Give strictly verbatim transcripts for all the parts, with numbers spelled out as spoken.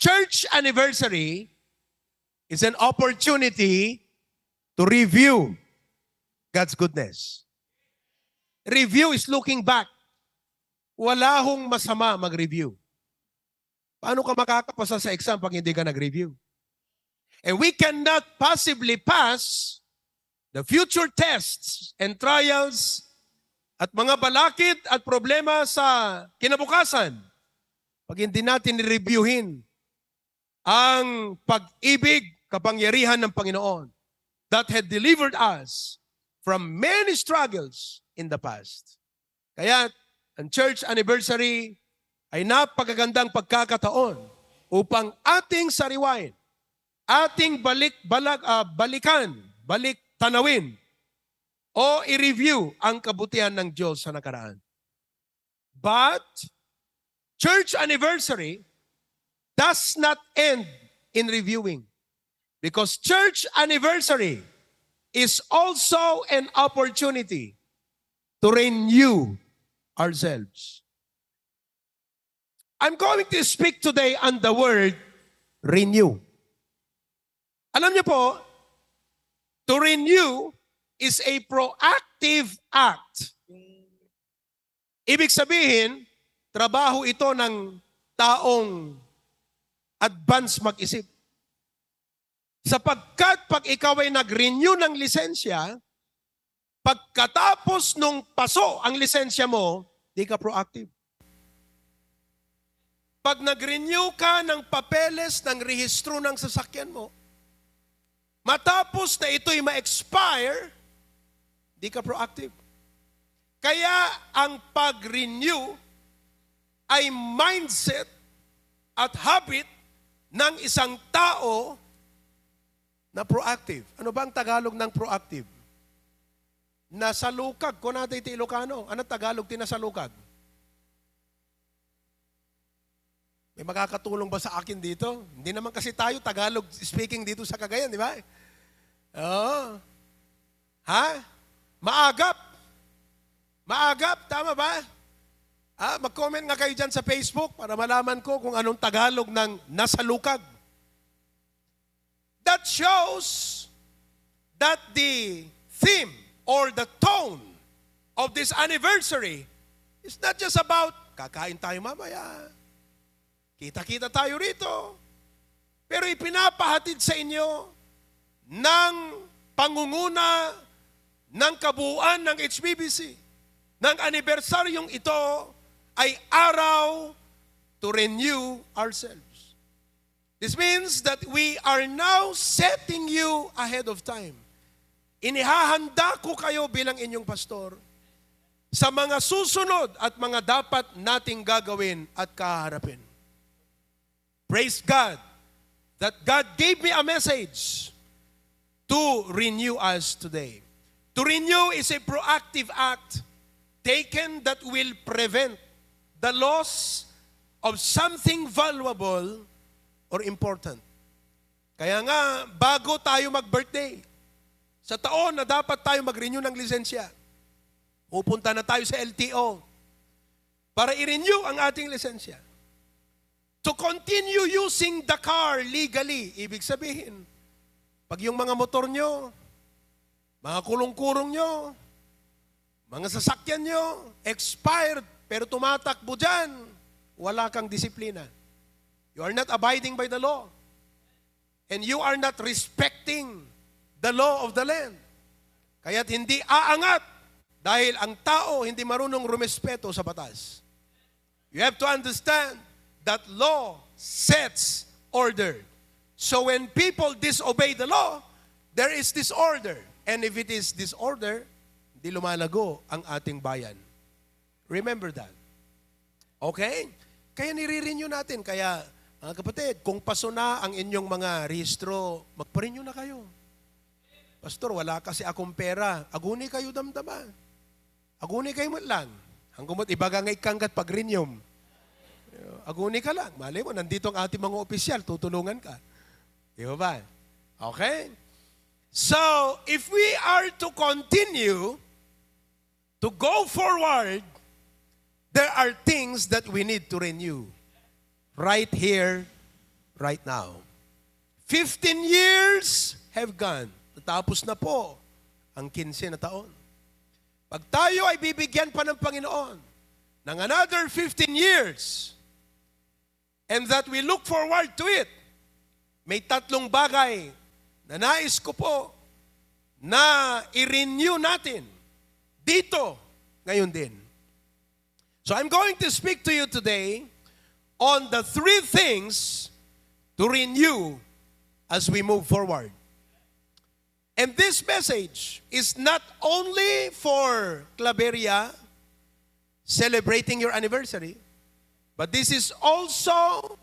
church anniversary is an opportunity to review God's goodness. Review is looking back. Wala hong masama mag-review. Paano ka makakapasa sa exam pag hindi ka nag-review? And we cannot possibly pass the future tests and trials at mga balakid at problema sa kinabukasan pag hindi natin reviewin ang pag-ibig, kapangyarihan ng Panginoon that had delivered us from many struggles in the past. Kaya ang church anniversary ay napakagandang pagkakataon upang ating sariwain, ating balik, balag, ah, balikan, balik tanawin, o i-review ang kabutihan ng Diyos sa nakaraan. But church anniversary does not end in reviewing, because church anniversary is also an opportunity to renew ourselves. I'm going to speak today on the word renew. Alam niyo po, to renew is a proactive act. Ibig sabihin, trabaho ito ng taong advance mag-isip. Sapagkat pag ikaw ay nag-renew ng lisensya, pagkatapos nung paso ang lisensya mo, di ka proactive. Pag nag-renew ka ng papeles ng rehistro ng sasakyan mo, matapos na ito'y ma-expire, di ka proactive. Kaya ang pag-renew ay mindset at habit ng isang tao na proactive. Ano ba ang Tagalog ng proactive? Nasalukag, kunada iti Ilocano. Ano Tagalog ti nasalukag? May makakatulong ba sa akin dito? Hindi naman kasi tayo Tagalog speaking dito sa Cagayan, di ba? Oo. Ha? Maagap. Maagap, tama ba? Ah, mag-comment nga kayo dyan sa Facebook para malaman ko kung anong Tagalog ng nasalukag. That shows that the theme or the tone of this anniversary is not just about kakain tayo mamaya, kita-kita tayo rito, pero ipinapahatid sa inyo ng pangunguna ng kabuuan ng H B B C. Ng anibersaryong ito ay araw to renew ourselves. This means that we are now setting you ahead of time. Inihahanda ko kayo bilang inyong pastor sa mga susunod at mga dapat nating gagawin at kaharapin. Praise God that God gave me a message to renew us today. To renew is a proactive act taken that will prevent the loss of something valuable or important. Kaya nga, bago tayo mag-birthday, sa taon na dapat tayo mag-renew ng lisensya, pupunta na tayo sa L T O para i-renew ang ating lisensya. To continue using the car legally, ibig sabihin, pag yung mga motor nyo, mga kulong-kurong nyo, mga sasakyan nyo, expired, pero tumatakbo dyan, wala kang disiplina. You are not abiding by the law. And you are not respecting the law of the land. Kaya't hindi aangat dahil ang tao hindi marunong rumespeto sa batas. You have to understand that law sets order. So when people disobey the law, there is disorder. And if it is disorder, di lumalago ang ating bayan. Remember that. Okay? Kaya nire-renew natin. Kaya, mga kapatid, kung paso na ang inyong mga rehistro, magpa-renew na kayo. "Pastor, wala kasi akong pera." Aguni kayo damdama. Aguni kayo man lang. Hanggang mo't ibaga nga ikanggat pag-renew. Aguni ka lang. Malay mo, nandito ang ating mga opisyal, tutulungan ka. Di ba ba? Okay? So, if we are to continue to go forward, there are things that we need to renew right here right now. Fifteen years have gone. Natapos na po ang kinse na taon. Pag tayo ay bibigyan pa ng Panginoon ng another fifteen years, and that we look forward to it, may tatlong bagay na nais ko po na i-renew natin dito ngayon din. So I'm going to speak to you today on the three things to renew as we move forward. And this message is not only for Claveria celebrating your anniversary, but this is also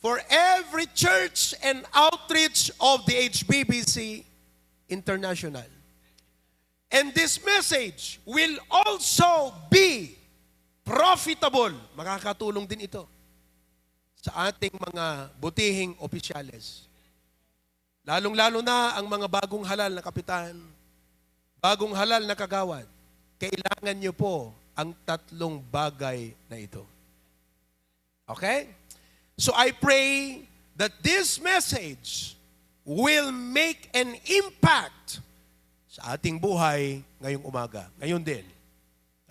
for every church and outreach of the H B B C International. And this message will also be profitable. Makakatulong din ito sa ating mga butihing opisyales. Lalong-lalo na ang mga bagong halal na kapitan, bagong halal na kagawad. Kailangan niyo po ang tatlong bagay na ito. Okay? So I pray that this message will make an impact sa ating buhay ngayong umaga, ngayon din.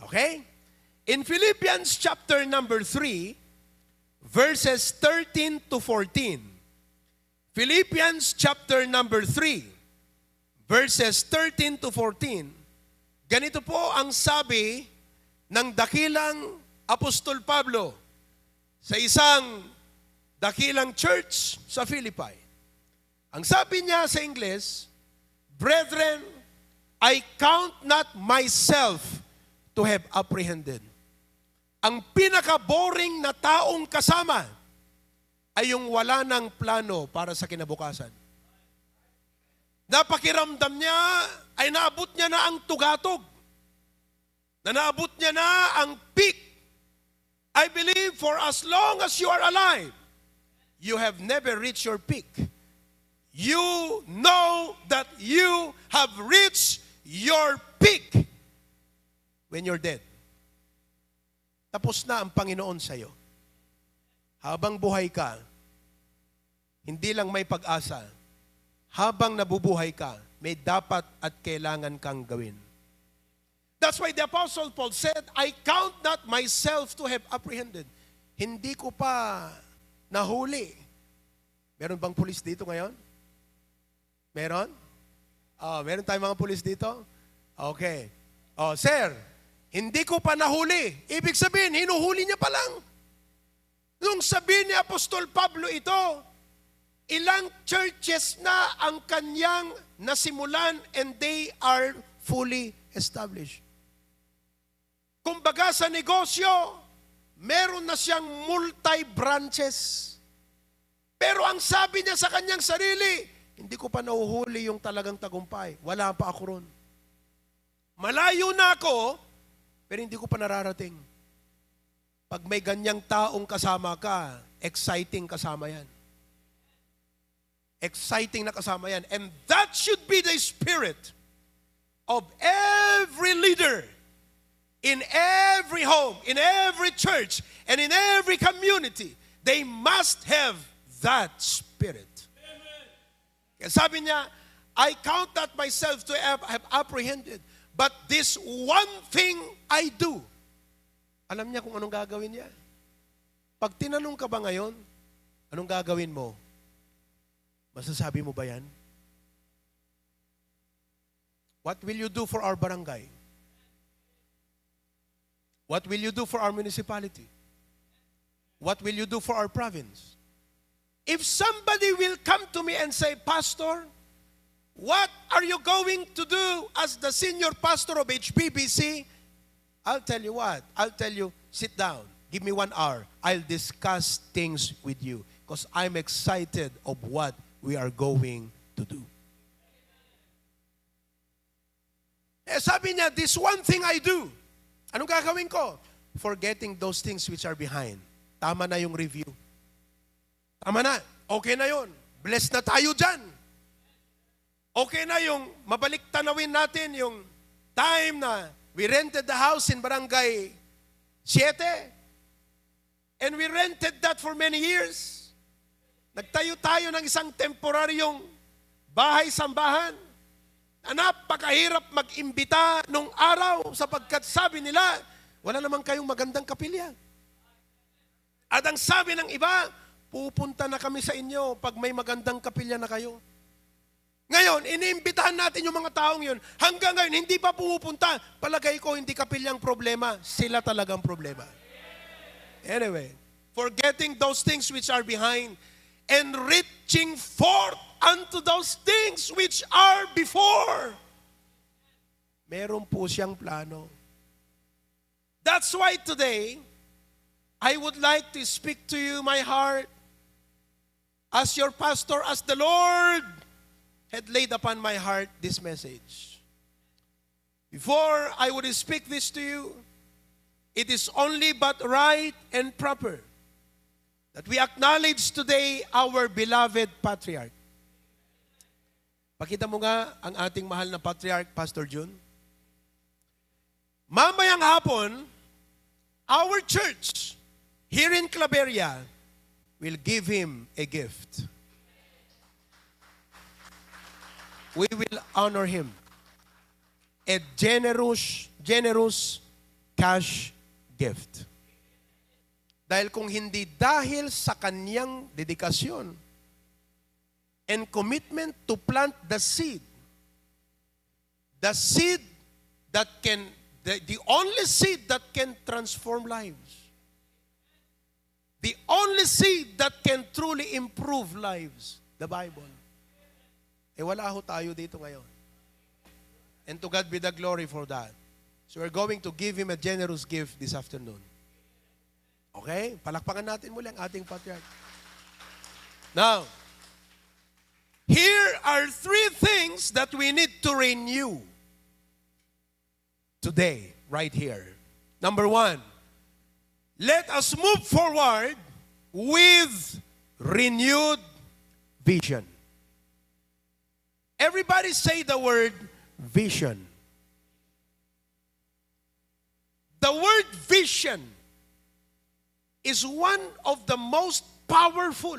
Okay? In Philippians chapter number three, verses thirteen to fourteen. Philippians chapter number three, verses thirteen to fourteen. Ganito po ang sabi ng dakilang Apostol Pablo sa isang dakilang church sa Philippi. Ang sabi niya sa Ingles, "Brethren, I count not myself to have apprehended." Ang pinaka-boring na taong kasama ay yung wala nang plano para sa kinabukasan. Napakiramdam niya ay naabot niya na ang tugatog, na naabot niya na ang peak. I believe for as long as you are alive, you have never reached your peak. You know that you have reached your peak when you're dead. Tapos na ang Panginoon sa'yo. Habang buhay ka, hindi lang may pag-asa. Habang nabubuhay ka, may dapat at kailangan kang gawin. That's why the Apostle Paul said, "I count not myself to have apprehended." Hindi ko pa nahuli. Meron bang pulis dito ngayon? Meron? Oh, meron tayong mga pulis dito? Okay. Oh, sir, hindi ko pa nahuli. Ibig sabihin, hinuhuli niya pa lang. Nung sabi ni Apostol Pablo ito, ilang churches na ang kanyang nasimulan and they are fully established. Kumbaga sa negosyo, meron na siyang multi-branches. Pero ang sabi niya sa kanyang sarili, "Hindi ko pa nahuhuli yung talagang tagumpay. Wala pa ako ron. Malayo na ako, pero hindi ko pa nararating." Pag may ganyang taong kasama ka, exciting kasama yan. Exciting na kasama yan. And that should be the spirit of every leader in every home, in every church, and in every community. They must have that spirit. Kaya sabi niya, "I count not myself to have, have apprehended, but this one thing I do." Alam niya kung anong gagawin niya. Pag tinanong ka ba ngayon, "Anong gagawin mo?" Masasabi mo ba yan? What will you do for our barangay? What will you do for our municipality? What will you do for our province? If somebody will come to me and say, "Pastor, what are you going to do as the senior pastor of H B B C?" I'll tell you what. I'll tell you, "Sit down. Give me one hour. I'll discuss things with you because I'm excited of what we are going to do." Eh, sabi niya, "This one thing I do." Anong gagawin ko? "Forgetting those things which are behind." Tama na yung review. Tama na. Okay na yun. Bless na tayo dyan. Okay na yung mabalik tanawin natin yung time na we rented the house in Barangay Siete. And we rented that for many years. Nagtayo tayo ng isang temporaryong bahay sambahan na napakahirap mag-imbita nung araw sapagkat sabi nila, "Wala naman kayong magandang kapilya." At ang sabi ng iba, "Pupunta na kami sa inyo pag may magandang kapilya na kayo." Ngayon, iniimbitahan natin yung mga taong yun. Hanggang ngayon, hindi pa pumupunta. Palagay ko, hindi kapilyang problema. Sila talagang problema. Anyway, forgetting those things which are behind and reaching forth unto those things which are before. Meron po siyang plano. That's why today, I would like to speak to you, my heart, as your pastor, as the Lord had laid upon my heart this message. Before I would speak this to you, it is only but right and proper that we acknowledge today our beloved patriarch. Pakita mo nga ang ating mahal na patriarch, Pastor Jun. Mamayang hapon, our church here in Claveria will give him a gift. We will honor him. A generous, generous cash gift. Dahil kung hindi dahil sa kanyang dedikasyon and commitment to plant the seed, the seed that can, the, the only seed that can transform lives, the only seed that can truly improve lives, the Bible. Eh, wala ho tayo dito ngayon. And to God be the glory for that. So we're going to give him a generous gift this afternoon. Okay? Palakpakan natin muli ang ating patriarch. Now, here are three things that we need to renew today, right here. Number one, let us move forward with renewed vision. Everybody say the word vision. The word vision is one of the most powerful.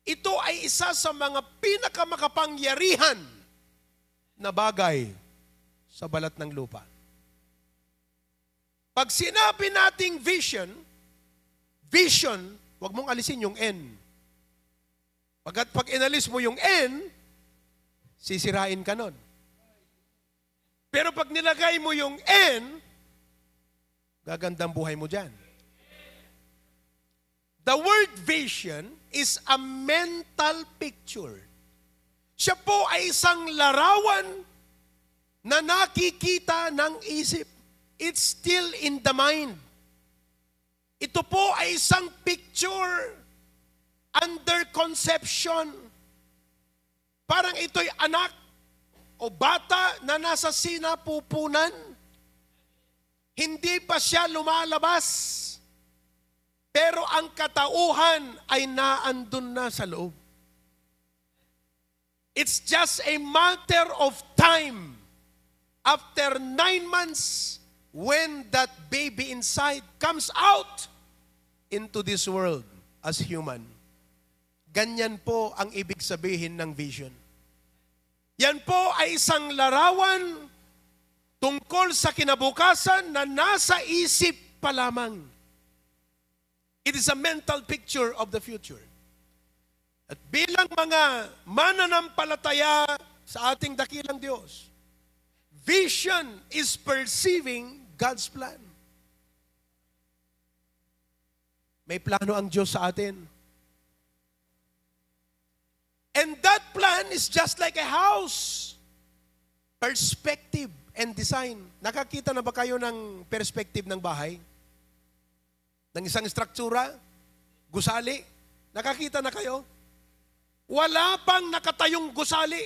Ito ay isa sa mga pinakamakapangyarihan na bagay sa balat ng lupa. Pag sinabi nating vision, vision, wag mong alisin yung N. Pagkat pag inalis mo yung N, sisirain ka nun. Pero pag nilagay mo yung N, gagandang buhay mo dyan. The word vision is a mental picture. Siya po ay isang larawan na nakikita ng isip. It's still in the mind. Ito po ay isang picture under conception. Parang ito'y anak o bata na nasa sinapupunan. Hindi pa siya lumalabas. Pero ang katauhan ay naandun na sa loob. It's just a matter of time. After nine months, when that baby inside comes out into this world as human. Ganyan po ang ibig sabihin ng vision. Yan po ay isang larawan tungkol sa kinabukasan na nasa isip pa lamang. It is a mental picture of the future. At bilang mga mananampalataya sa ating dakilang Diyos, vision is perceiving God's plan. May plano ang Diyos sa atin. And that plan is just like a house. Perspective and design. Nakakita na ba kayo ng perspective ng bahay? Ng isang struktura? Gusali? Nakakita na kayo? Wala pang nakatayong gusali.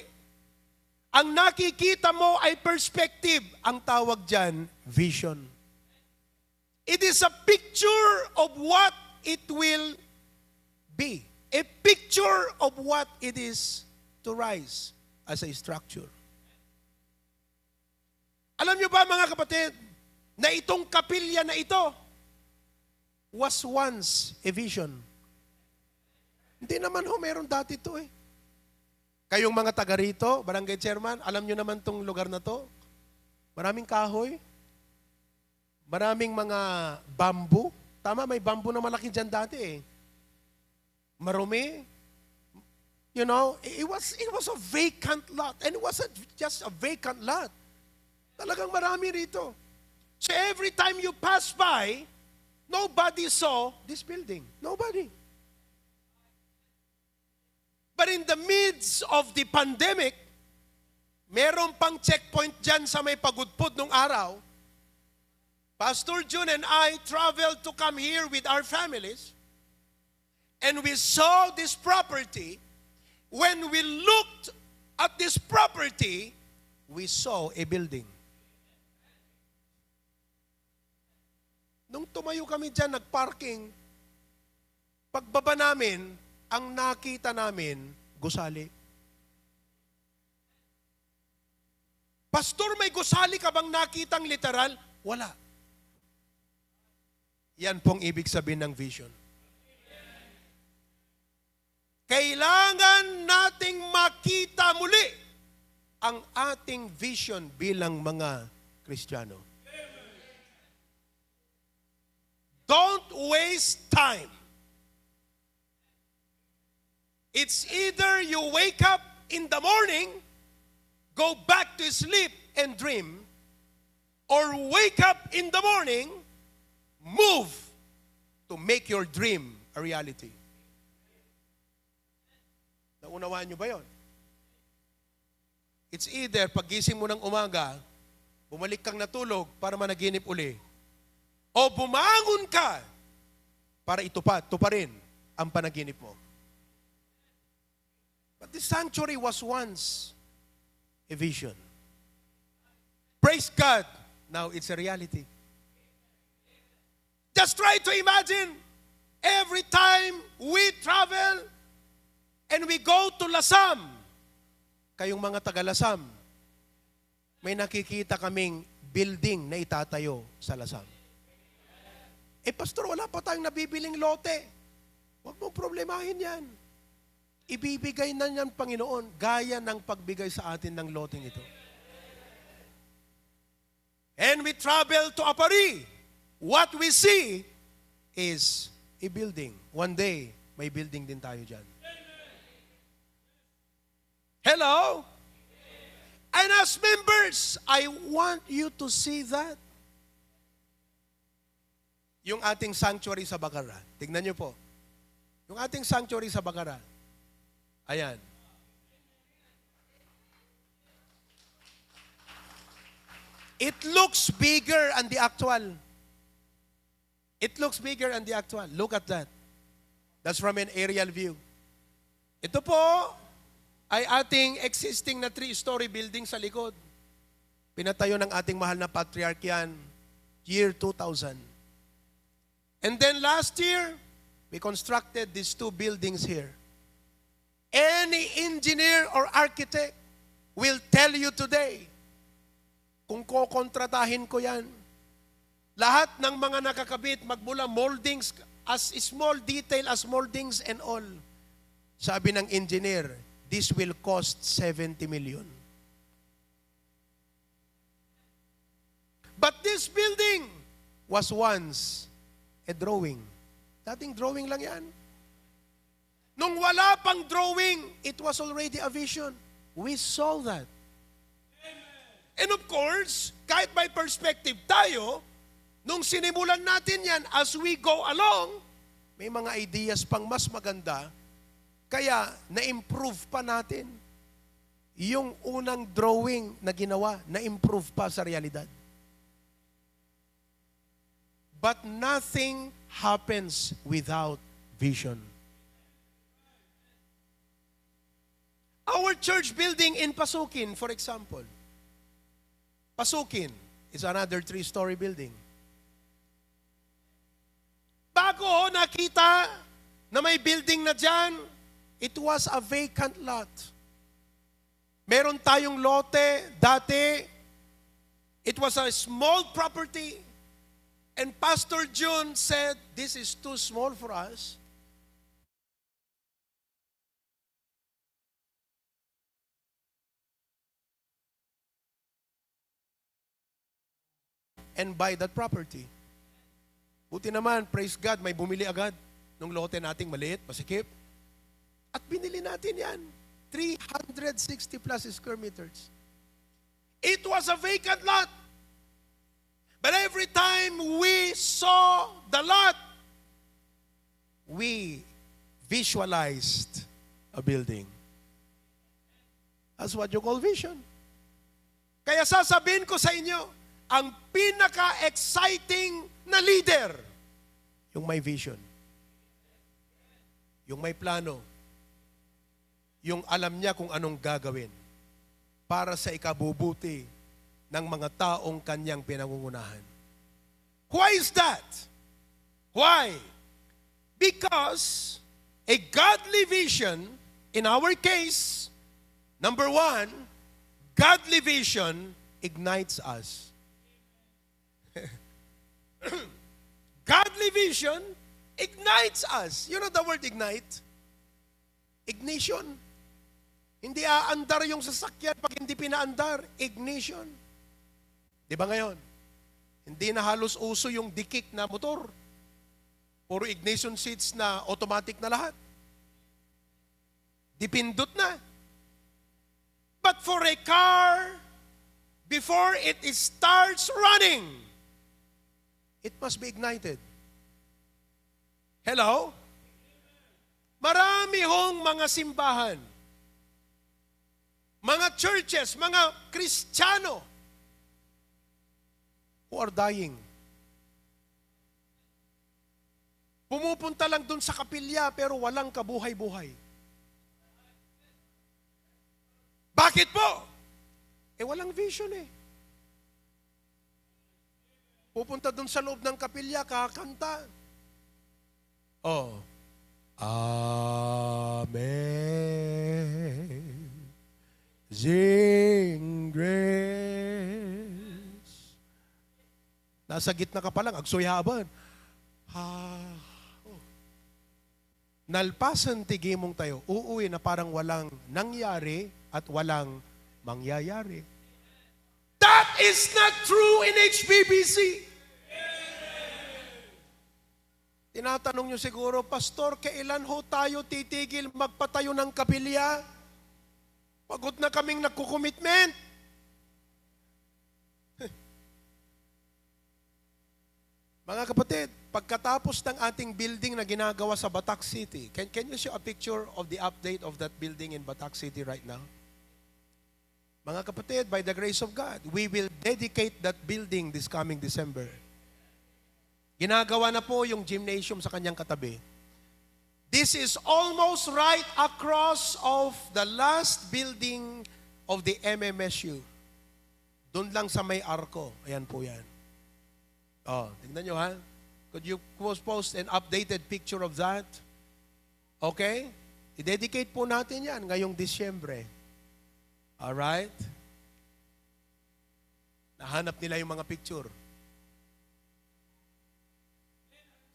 Ang nakikita mo ay perspective. Ang tawag dyan, vision. It is a picture of what it will be. A picture of what it is to rise as a structure. Alam niyo ba, mga kapatid, na itong kapilya na ito was once a vision. Hindi naman ho, meron dati to eh. Kayong mga taga rito, barangay chairman, alam nyo naman tong lugar na to. Maraming kahoy. Maraming mga bamboo. Tama, may bamboo na malaki dyan dati eh. Marumi. You know, it was, it was a vacant lot. And it wasn't just a vacant lot. Talagang marami rito. So every time you pass by, nobody saw this building. Nobody. But in the midst of the pandemic, meron pang checkpoint dyan sa may pagudpod nung araw. Pastor Jun and I traveled to come here with our families, and we saw this property. When we looked at this property, we saw a building. Nung tumayo kami dyan, nagparking, pagbaba namin, ang nakita namin, gusali. "Pastor, may gusali ka bang nakitang literal?" Wala. Yan pong ibig sabihin ng vision. Kailangan nating makita muli ang ating vision bilang mga Kristiyano. Don't waste time. It's either you wake up in the morning, go back to sleep and dream, or wake up in the morning, move to make your dream a reality. Naunawaan nyo ba yon? It's either paggising mo ng umaga, bumalik kang natulog para managinip uli, o bumangon ka para itupad, tuparin ang panaginip mo. But the sanctuary was once a vision. Praise God, now it's a reality. Just try to imagine, every time we travel and we go to Lasam, kayong mga taga Lasam, may nakikita kaming building na itatayo sa Lasam. "Eh, Pastor, wala pa tayong nabibiling lote." Huwag mong problemahin yan. Ibibigay na niyan, Panginoon, gaya ng pagbigay sa atin ng loteng ito. And we travel to Aparri. What we see is a building. One day, may building din tayo dyan. Hello? And as members, I want you to see that. Yung ating sanctuary sa Bacara. Tignan niyo po. Yung ating sanctuary sa Bacara. Ayan. It looks bigger than the actual. It looks bigger than the actual. Look at that. That's from an aerial view. Ito po ay ating existing na three-story building sa likod. Pinatayo ng ating mahal na patriarch yan, year two thousand. And then last year, we constructed these two buildings here. Any engineer or architect will tell you today, kung kokontratahin ko yan, lahat ng mga nakakabit, magmula moldings, as small detail as moldings and all. Sabi ng engineer, "This will cost seventy million." But this building was once a drawing. Dating drawing lang yan. Nung wala pang drawing, it was already a vision. We saw that. And of course, kahit may perspective tayo, nung sinimulan natin yan, as we go along, may mga ideas pang mas maganda, kaya na-improve pa natin. Yung unang drawing na ginawa, na-improve pa sa realidad. But nothing happens without vision. Our church building in Pasukin, for example. Pasukin is another three-story building. Bago ho nakita na may building na dyan, it was a vacant lot. Meron tayong lote dati. It was a small property. And Pastor Jun said, "This is too small for us." and buy that property. Buti naman, praise God, may bumili agad nung lote nating maliit, masikip. At binili natin yan. Three hundred sixty plus square meters. It was a vacant lot. But every time we saw the lot, we visualized a building. That's what you call vision. Kaya sasabihin ko sa inyo, ang pinaka-exciting na leader, yung may vision, yung may plano, yung alam niya kung anong gagawin para sa ikabubuti ng mga taong kanyang pinangungunahan. Why is that? Why? Because a godly vision, in our case, number one, godly vision ignites us. Godly vision ignites us. You know the word ignite? Ignition. Hindi aandar yung sasakyan pag hindi pinaandar. Ignition. Di ba ngayon? Hindi na halos uso yung dikit na motor. Puro ignition seats na automatic na lahat. Dipindot na. But for a car, before it starts running, it must be ignited. Hello? Marami hong mga simbahan, mga churches, mga Kristiyano who are dying. Pumupunta lang dun sa kapilya pero walang kabuhay-buhay. Bakit po? Eh, walang vision eh. Pupunta dun sa loob ng kapilya, kakanta. Oh. Amazing grace. Nasa gitna ka pa lang, agsuyaban. Ha. Oh. Nalpasen ti gimong tayo. Uwi na parang walang nangyari at walang mangyayari. That is not true in H B B C. Tinatanong nyo siguro, "Pastor, kailan ho tayo titigil magpatayo ng kapilya? Pagod na kaming nagko-commitment." Mga kapatid, pagkatapos ng ating building na ginagawa sa Batac City, can, can you show a picture of the update of that building in Batac City right now? Mga kapatid, by the grace of God, we will dedicate that building this coming December. Ginagawa na po yung gymnasium sa kanyang katabi. This is almost right across of the last building of the M M S U. Doon lang sa may arko. Ayan po yan. Oh, tingnan nyo ha. Could you post, post an updated picture of that? Okay? I-dedicate po natin yan ngayong Disyembre. Alright? Nahanap nila yung mga picture.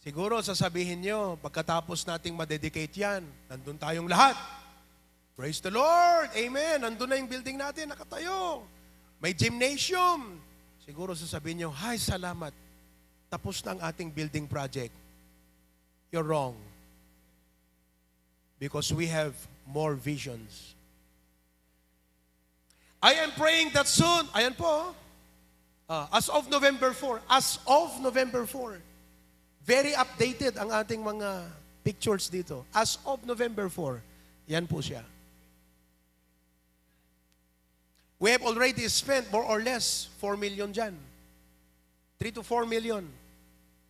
Siguro sasabihin nyo, pagkatapos nating ma-dedicate yan, nandun tayong lahat. Praise the Lord! Amen! Nandun na yung building natin, nakatayo. May gymnasium. Siguro sasabihin nyo, "Hay, salamat. Tapos na ang ating building project." You're wrong. Because we have more visions. I am praying that soon, ayan po, ah, as of November four, as of November four, very updated ang ating mga pictures dito. As of November four, yan po siya. We have already spent more or less four million dyan. Three to four million.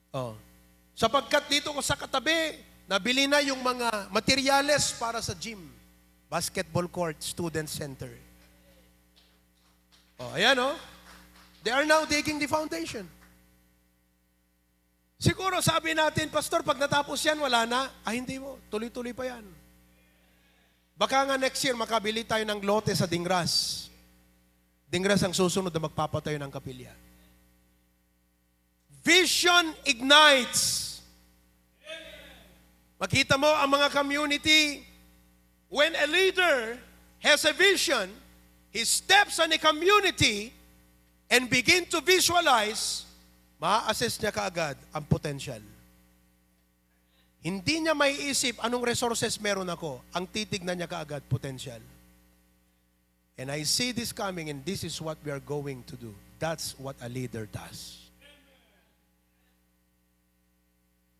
Oh. Sapagkat dito ko sa katabi, nabili na yung mga materyales para sa gym, basketball court, student center. Oh, ayan oh. They are now digging the foundation. Siguro sabi natin, "Pastor, pag natapos yan, wala na." Ay, hindi mo. Tuloy-tuloy pa yan. Baka nga next year, makabili tayo ng lote sa Dingras. Dingras ang susunod na magpapatayo ng kapilya. Vision ignites. Makita mo ang mga community, when a leader has a vision, he steps on a community and begin to visualize ma-assess niya kaagad ang potential. Hindi niya maiisip anong resources meron ako. Ang titignan niya kaagad, potential. And I see this coming, and this is what we are going to do. That's what a leader does.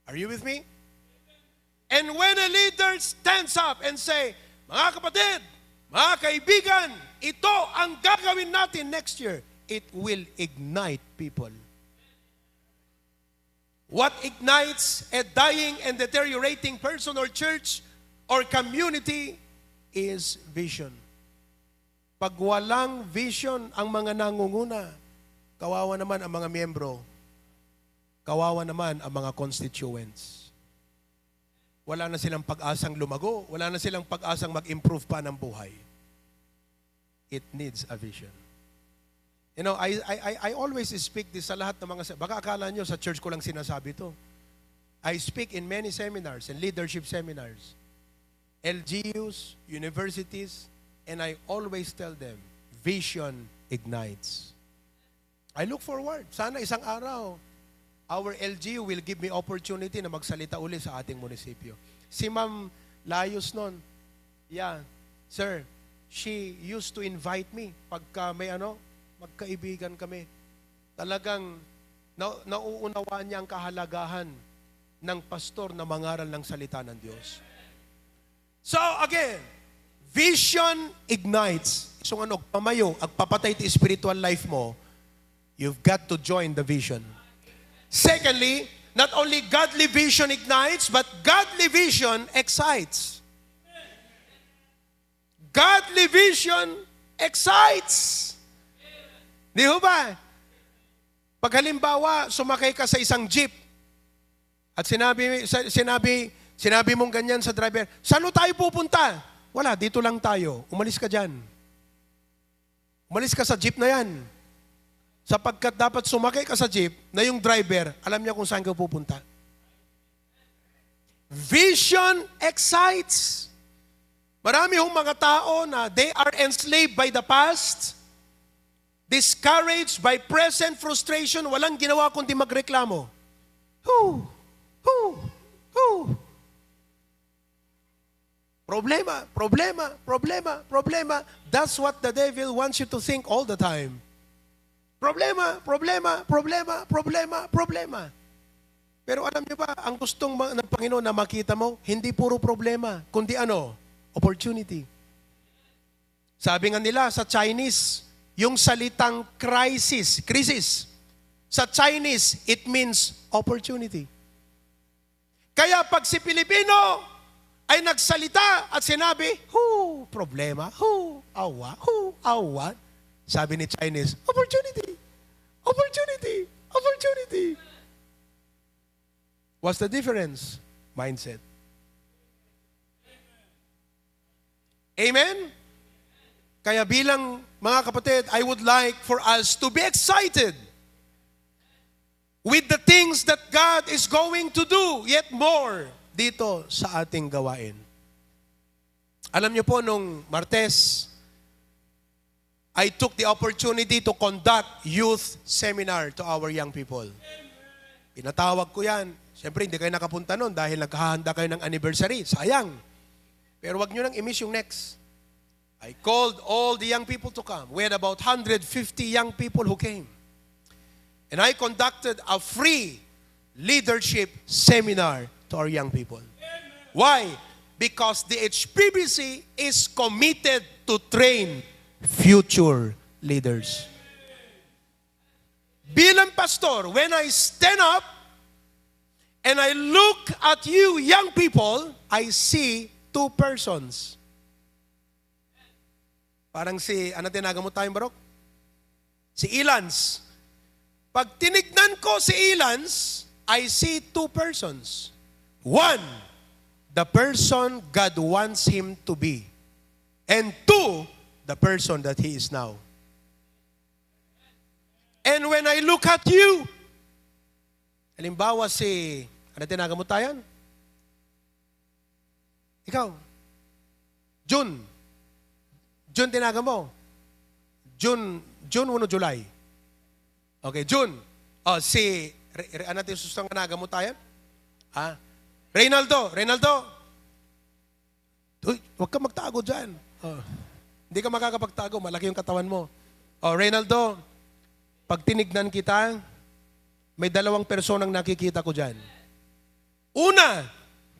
Are you with me? And when a leader stands up and say, "Mga kapatid, mga kaibigan, ito ang gagawin natin next year," it will ignite people. What ignites a dying and deteriorating person or church or community is vision. Pag walang vision ang mga nangunguna, kawawa naman ang mga miyembro, kawawa naman ang mga constituents. Wala na silang pag-asang lumago, wala na silang pag-asang mag-improve pa ng buhay. It needs a vision. You know, I, I, I, I always speak this sa lahat ng mga, se- baka akala nyo sa church ko lang sinasabi to. I speak in many seminars and leadership seminars, L G Us, universities, and I always tell them, "Vision ignites." I look forward. Sana isang araw, our L G U will give me opportunity na magsalita uli sa ating munisipyo. Si Ma'am Layos noon, yeah, sir, she used to invite me pagka may ano, magkaibigan kami. Talagang na, nauunawaan niya ang kahalagahan ng pastor na mangaral ng salita ng Diyos. So again, vision ignites. So ano, agpamayo, agpapatay ti spiritual life mo, you've got to join the vision. Secondly, not only godly vision ignites, but godly vision excites. Godly vision excites. Di ho ba? Pag halimbawa, sumakay ka sa isang jeep at sinabi, sa- sinabi, sinabi mong ganyan sa driver, "Saan tayo pupunta?" "Wala, dito lang tayo. Umalis ka dyan. Umalis ka sa jeep na yan." Sapagkat dapat sumakay ka sa jeep na yung driver, alam niya kung saan ka pupunta. Vision excites. Marami hong mga tao na they are enslaved by the past, discouraged by present frustration, walang ginawa kundi magreklamo. Who? Who? Who? Problema, problema, problema, problema. That's what the devil wants you to think all the time. Problema, problema, problema, problema, problema. Pero alam niyo ba, ang gustong ma- ng Panginoon na makita mo, hindi puro problema, kundi ano? Opportunity. Sabi nga nila sa Chinese, yung salitang crisis, crisis, sa Chinese, it means opportunity. Kaya pag si Pilipino ay nagsalita at sinabi, "Hu, problema, hu, awa, hu, awa," sabi ni Chinese, "Opportunity, opportunity, opportunity." What's the difference? Mindset. Amen? Kaya bilang mga kapatid, I would like for us to be excited with the things that God is going to do yet more dito sa ating gawain. Alam niyo po, nung Martes, I took the opportunity to conduct youth seminar to our young people. Pinatawag ko yan. Siyempre, hindi kayo nakapunta noon dahil naghahanda kayo ng anniversary. Sayang. Pero wag nyo nang i-miss yung next. I called all the young people to come. We had about one hundred fifty young people who came. And I conducted a free leadership seminar to our young people. Why? Because the H P B C is committed to train future leaders. Bilang pastor, when I stand up and I look at you young people, I see two persons. Parang si, ano tinagan mo tayo, Barok? Si Ilans. Pag tinignan ko si Ilans, I see two persons. One, the person God wants him to be. And two, the person that he is now. And when I look at you, halimbawa si, ano tinagan mo tayo? Ikaw? June. June tinagan mo? June, June o July? Okay, June. Oh, si Re, Re, ano ti susunod nga nagamot tayo? Ah, Reynaldo, Reynaldo. Uy, huwag ka magtago dyan. Oh. Hindi ka makakapagtago, malaki yung katawan mo. Oh, Reynaldo, pag tinignan kita, may dalawang personang nakikita ko dyan. Una,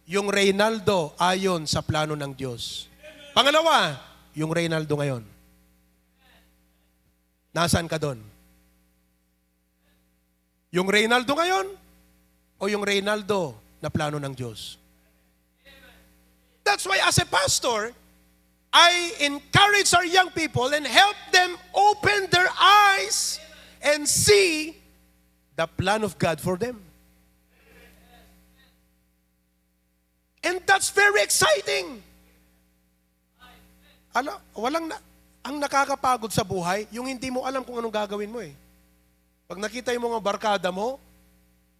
yung Reynaldo ayon sa plano ng Diyos. Pangalawa, yung Reynaldo ngayon. Nasaan ka doon? Yung Reynaldo ngayon o yung Reynaldo na plano ng Diyos? That's why as a pastor, I encourage our young people and help them open their eyes and see the plan of God for them. And that's very exciting. Ala, walang na, ang nakakapagod sa buhay, yung hindi mo alam kung anong gagawin mo eh. Pag nakita yung mga barkada mo,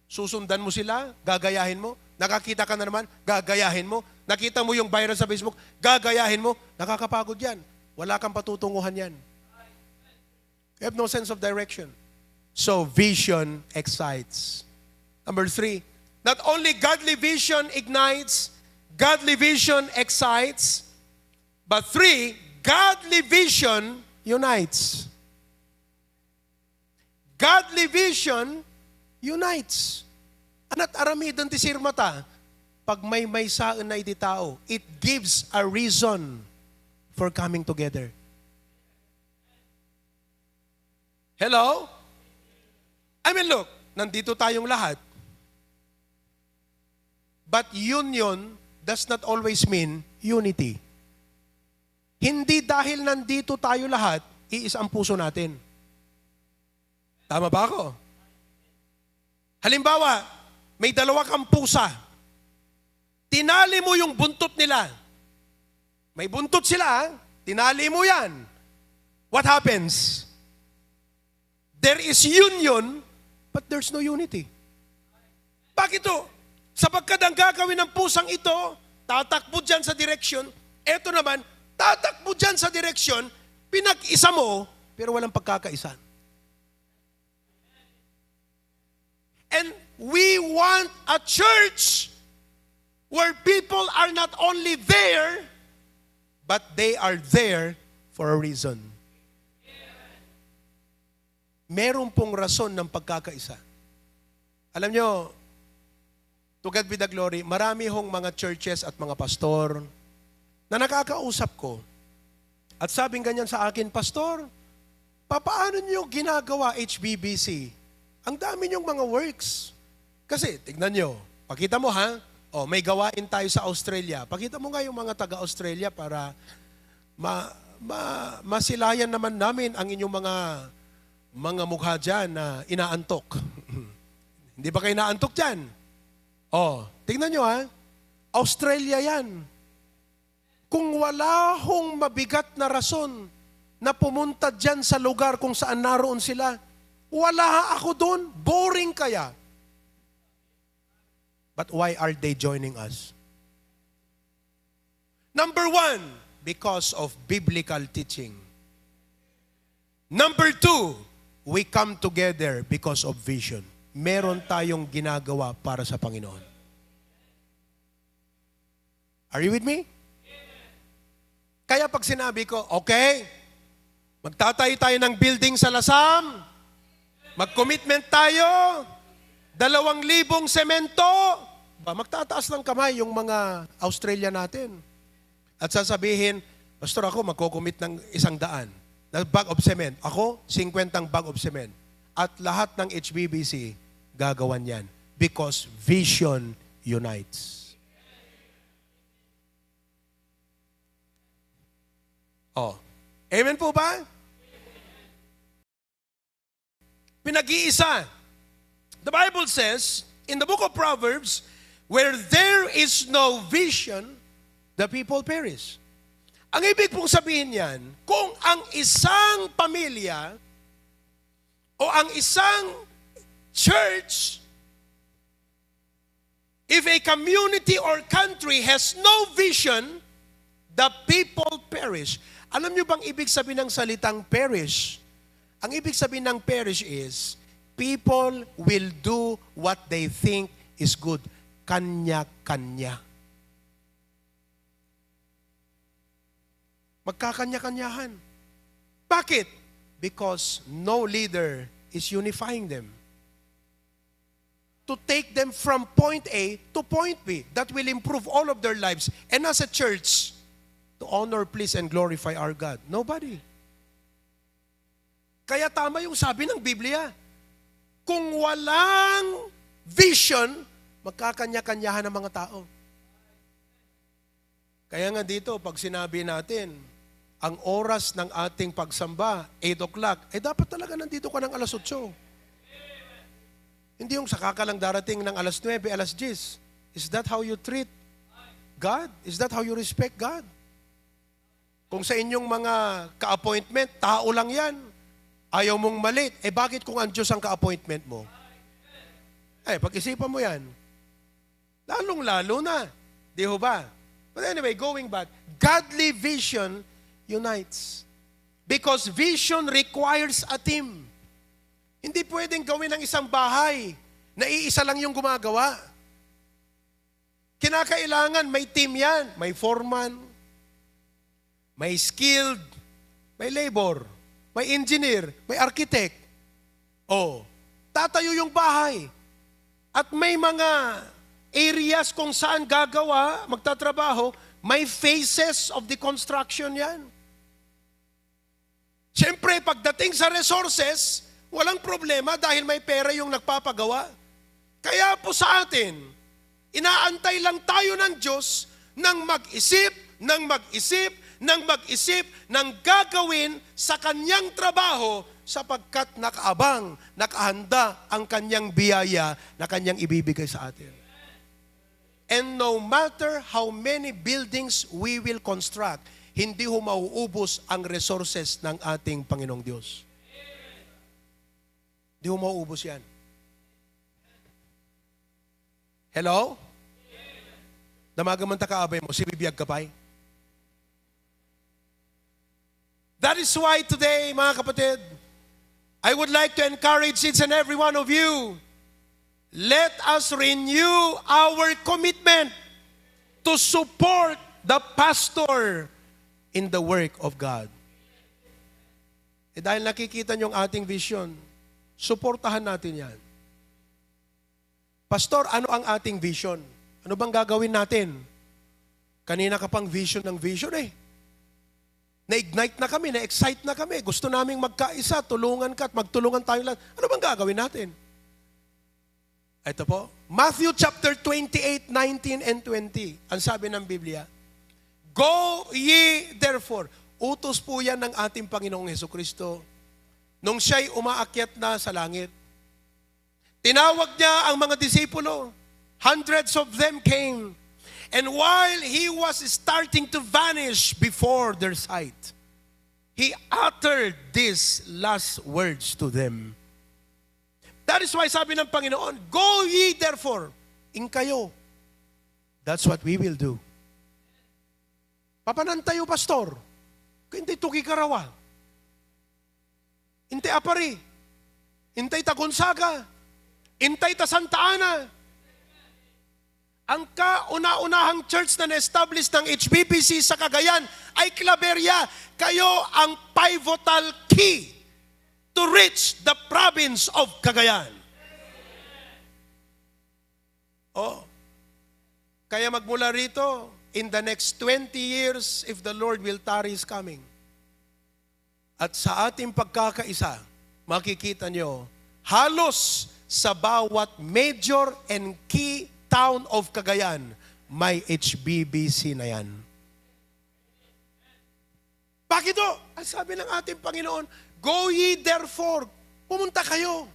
susundan mo sila, gagayahin mo. Nakakita ka na naman, gagayahin mo. Nakita mo yung viral sa Facebook, gagayahin mo. Nakakapagod yan. Wala kang patutunguhan yan. You have no sense of direction. So vision excites. Number three, not only godly vision ignites, godly vision excites, but three, godly vision unites. Godly vision unites. Ana't aramiden ti sirmata, pagmaymaysaenna iti tao, it gives a reason for coming together. Hello? I mean, look, nandito tayong lahat. But union does not always mean unity. Hindi dahil nandito tayo lahat, iisa ang puso natin. Tama ba ako? Halimbawa, may dalawa kang pusa. Tinali mo yung buntot nila. May buntot sila, ah. Tinali mo yan. What happens? There is union, but there's no unity. Bakit to? Sapagkat ang gagawin ng pusang ito, tatakbo dyan sa direksyon. Eto naman, tatakbo dyan sa direksyon, pinag-isa mo, pero walang pagkakaisa. And we want a church where people are not only there, but they are there for a reason. Meron pong rason ng pagkakaisa. Alam nyo, to God be the glory, marami hong mga churches at mga pastor na nakakausap ko. At sabing ganyan sa akin, "Pastor, papaano nyo ginagawa, H B B C? Ang dami nyong mga works." Kasi, tignan nyo, pakita mo ha, oh, may gawain tayo sa Australia. Pakita mo nga yung mga taga-Australia para ma, ma, masilayan naman namin ang inyong mga, mga mukha dyan na inaantok. Hindi ba kayo inaantok dyan? Oh, tignan nyo ha, Australia yan. Kung wala hong mabigat na rason na pumunta dyan sa lugar kung saan naroon sila, wala ako doon. Boring kaya. But why are they joining us? Number one, because of biblical teaching. Number two, we come together because of vision. Meron tayong ginagawa para sa Panginoon. Are you with me? Kaya pag sinabi ko, "Okay, magtatayo tayo ng building sa Lasam, mag-commitment tayo, dalawang libong semento," ba, magtataas ng kamay yung mga Australia natin. At sasabihin, "Pastor, ako magko-commit ng isang daan na bag of cement. Ako, singkwentang bag of cement." At lahat ng H B B C gagawan yan because vision unites. Oh. Amen po ba? Pinag-iisa. The Bible says, in the book of Proverbs, "Where there is no vision, the people perish." Ang ibig pong sabihin niyan, kung ang isang pamilya o ang isang church, if a community or country has no vision, the people perish. Alam niyo bang ibig sabihin ng salitang perish? Ang ibig sabihin ng perish is, People will do what they think is good. Kanya-kanya. Magkakanya-kanyahan. Bakit? Because no leader is unifying them to take them from point A to point B that will improve all of their lives. And as a church, to honor, please, and glorify our God. Nobody. Kaya tama yung sabi ng Biblia, kung walang vision, magkakanya-kanyahan ang mga tao. Kaya nga dito, pag sinabi natin, ang oras ng ating pagsamba, eight o'clock, eh, dapat talaga nandito ka ng alas otso. Hindi yung saka ka lang darating ng alas nuebe, alas diyes. Is that how you treat God? Is that how you respect God? Kung sa inyong mga ka-appointment, tao lang yan. Ayaw mong malate. Eh, bakit kung ang Diyos ang ka-appointment mo? Eh, pag-isipan mo yan. Lalong-lalo na. Di ho ba? But anyway, going back, godly vision unites. Because vision requires a team. Hindi pwedeng gawin ang isang bahay na iisa lang yung gumagawa. Kinakailangan may team yan. May foreman, may skilled, may labor, may engineer, may architect. O, tatayo yung bahay. At may mga areas kung saan gagawa, magtatrabaho, may phases of the construction yan. Siyempre, pagdating sa resources, walang problema dahil may pera yung nagpapagawa. Kaya po sa atin, inaantay lang tayo ng Diyos nang mag-isip, nang mag-isip, nang mag-isip, nang gagawin sa kanyang trabaho sapagkat nakaabang, nakahanda ang kanyang biyaya na kanyang ibibigay sa atin. And no matter how many buildings we will construct, hindi ho mauubos ang resources ng ating Panginoong Diyos. Hindi ho mauubos yan. Hello? Damagan man ta kaabay mo, sibibiyag ka pa'y? That is why today, mga kapatid, I would like to encourage each and every one of you, let us renew our commitment to support the pastor in the work of God. Eh, dahil nakikita niyo ang ating vision, suportahan natin yan. Pastor, ano ang ating vision? Ano bang gagawin natin? Kanina ka pang vision ng vision eh. Na-ignite na kami, na-excite na kami. Gusto naming magkaisa, tulungan ka at magtulungan tayo lahat. Ano bang gagawin natin? Ito po, Matthew chapter twenty-eight, nineteen and twenty. Ang sabi ng Biblia, "Go ye therefore." Utos po yan ng ating Panginoong Hesukristo nung siya'y umaakyat na sa langit. Tinawag niya ang mga disipulo. Hundreds of them came. And while he was starting to vanish before their sight, he uttered these last words to them. That is why sabi ng Panginoon, "Go ye therefore." Inkayo. That's what we will do. Papanantayo, Pastor. Kaya hindi tuki karawa. Intay Apari, intay ta Gonzaga, intay ta Santa Ana. Ang kauna-unahang church na na-establish ng H B B C sa Cagayan ay Claveria. Kayo ang pivotal key to reach the province of Cagayan. Oh. Kaya magmula rito, in the next twenty years, if the Lord will tarry His coming, at sa ating pagkakaisa, makikita nyo, halos sa bawat major and key town of Cagayan, may H B B C na yan. Bakit ho? Ang sabi ng ating Panginoon, "Go ye therefore." Pumunta kayo.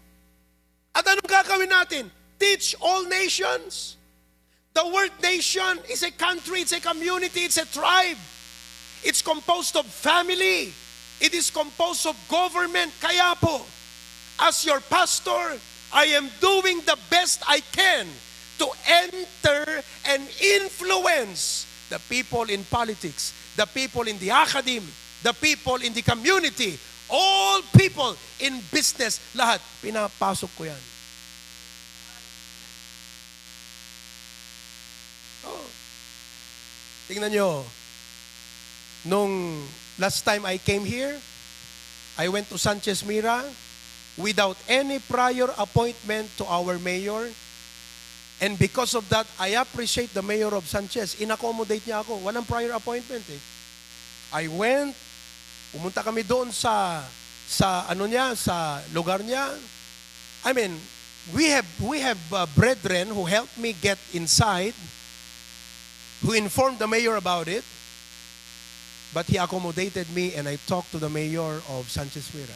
At anong gagawin natin? Teach all nations. The word nation is a country, it's a community, it's a tribe. It's composed of family. It is composed of government. Kaya po, as your pastor, I am doing the best I can to enter and influence the people in politics, the people in the academe, the people in the community, All people in business, lahat, pinapasok ko yan. Oh. Tingnan nyo, nung last time I came here, I went to Sanchez Mira without any prior appointment to our mayor. And because of that, I appreciate the mayor of Sanchez. Inaccommodate niya ako. Walang prior appointment eh. I went, pumunta kami doon sa, sa ano niya, sa lugar niya. I mean, we have, we have uh, brethren who helped me get inside, who informed the mayor about it, but he accommodated me and I talked to the mayor of Sanchez Mira.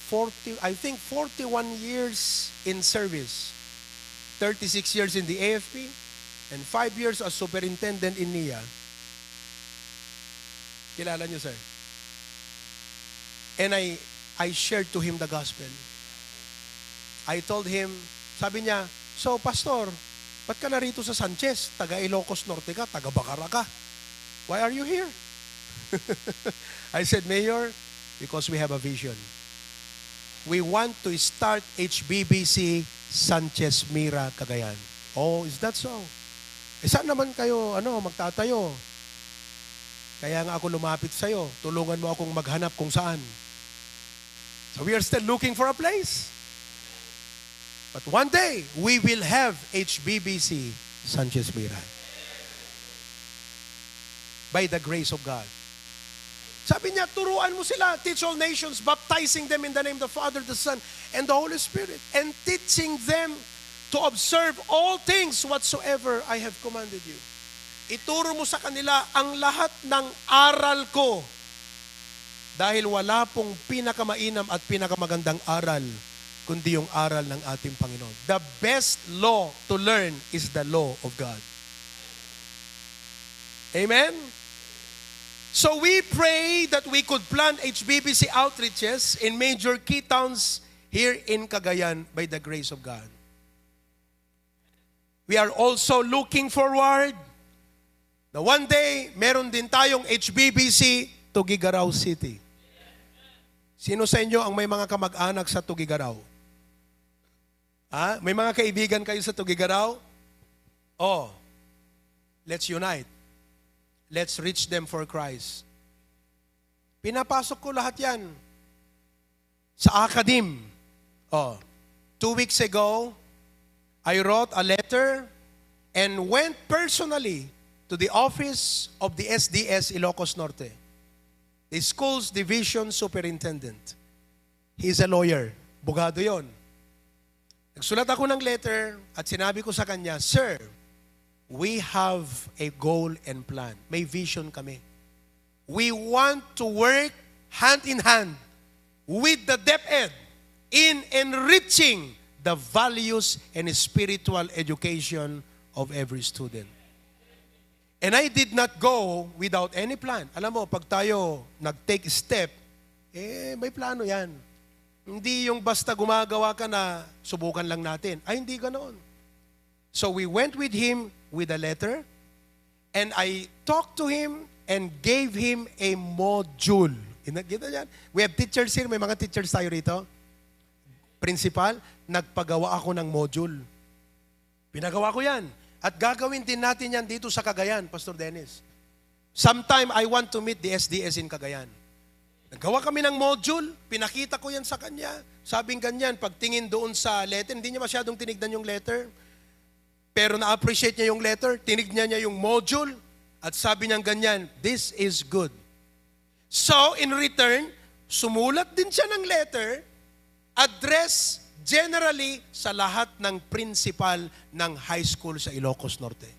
forty, I think forty-one years in service, thirty-six years in the A F P, and five years as superintendent in nia. Kilala niyo, sir? And I, I shared to him the gospel. I told him, sabi niya, "So, Pastor, ba't ka narito sa Sanchez? Taga Ilocos Norte ka, taga Bacara ka. Why are you here?" I said, "Mayor, because we have a vision. We want to start H B B C Sanchez Mira, Cagayan." "Oh, is that so? Eh, saan naman kayo, ano, magtatayo? Kaya nga ako lumapit sa'yo. Tulungan mo akong maghanap kung saan." So we are still looking for a place. But one day, we will have H B B C Sanchez Mira. By the grace of God. Sabi niya, "Turuan mo sila, teach all nations, baptizing them in the name of the Father, the Son, and the Holy Spirit, and teaching them to observe all things whatsoever I have commanded you." Ituro mo sa kanila ang lahat ng aral ko. Dahil wala pong pinakamainam at pinakamagandang aral, kundi yung aral ng ating Panginoon. The best law to learn is the law of God. Amen? So we pray that we could plan H B B C outreaches in major key towns here in Cagayan by the grace of God. We are also looking forward na one day, meron din tayong H B B C Tuguegarao City. Sino sa inyo ang may mga kamag-anak sa Tuguegarao? Ha? May mga kaibigan kayo sa Tuguegarao? Oh, let's unite. Let's reach them for Christ. Pinapasok ko lahat yan sa academe. Oh, two weeks ago, I wrote a letter and went personally to the office of the S D S Ilocos Norte, the school's division superintendent. He's a lawyer. Abogado yon. Nagsulat ako ng letter at sinabi ko sa kanya, "Sir, we have a goal and plan. May vision kami. We want to work hand in hand with the DepEd in enriching the values and spiritual education of every student." And I did not go without any plan. Alam mo, pag tayo nag-take step, eh, may plano yan. Hindi yung basta gumagawa ka na subukan lang natin. Ay, hindi ganoon. So we went with him with a letter, and I talked to him and gave him a module. Ina-, kita niyan? We have teachers here. May mga teachers tayo rito. Principal, nagpagawa ako ng module. Pinagawa ko yan. At gagawin din natin yan dito sa Cagayan, Pastor Dennis. Sometime, I want to meet the S D S in Cagayan. Naggawa kami ng module, pinakita ko yan sa kanya. Sabing ganyan, pagtingin doon sa letter, hindi niya masyadong tinignan yung letter. Pero na-appreciate niya yung letter, tinignan niya yung module, at sabi niyang ganyan, "This is good." So, in return, sumulat din siya ng letter, address generally sa lahat ng principal ng high school sa Ilocos Norte.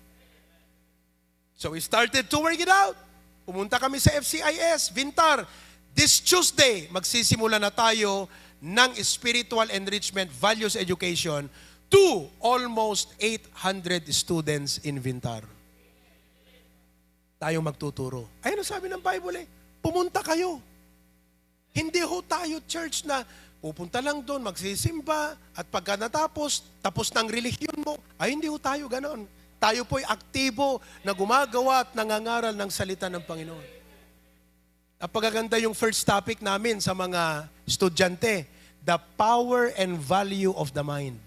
So, we started to work it out. Pumunta kami sa F C I S, Vintar. This Tuesday, magsisimula na tayo ng spiritual enrichment, values education to almost eight hundred students in Vintar. Tayong magtuturo. Ayun ang sabi ng Bible eh, "Pumunta kayo." Hindi ho tayo church na pupunta lang doon, magsisimba, at pagka natapos, tapos ng relihiyon mo. Ay, hindi ho tayo ganon. Tayo po'y aktibo na gumagawa at nangangaral ng salita ng Panginoon. Napakaganda yung first topic namin sa mga estudyante, the power and value of the mind.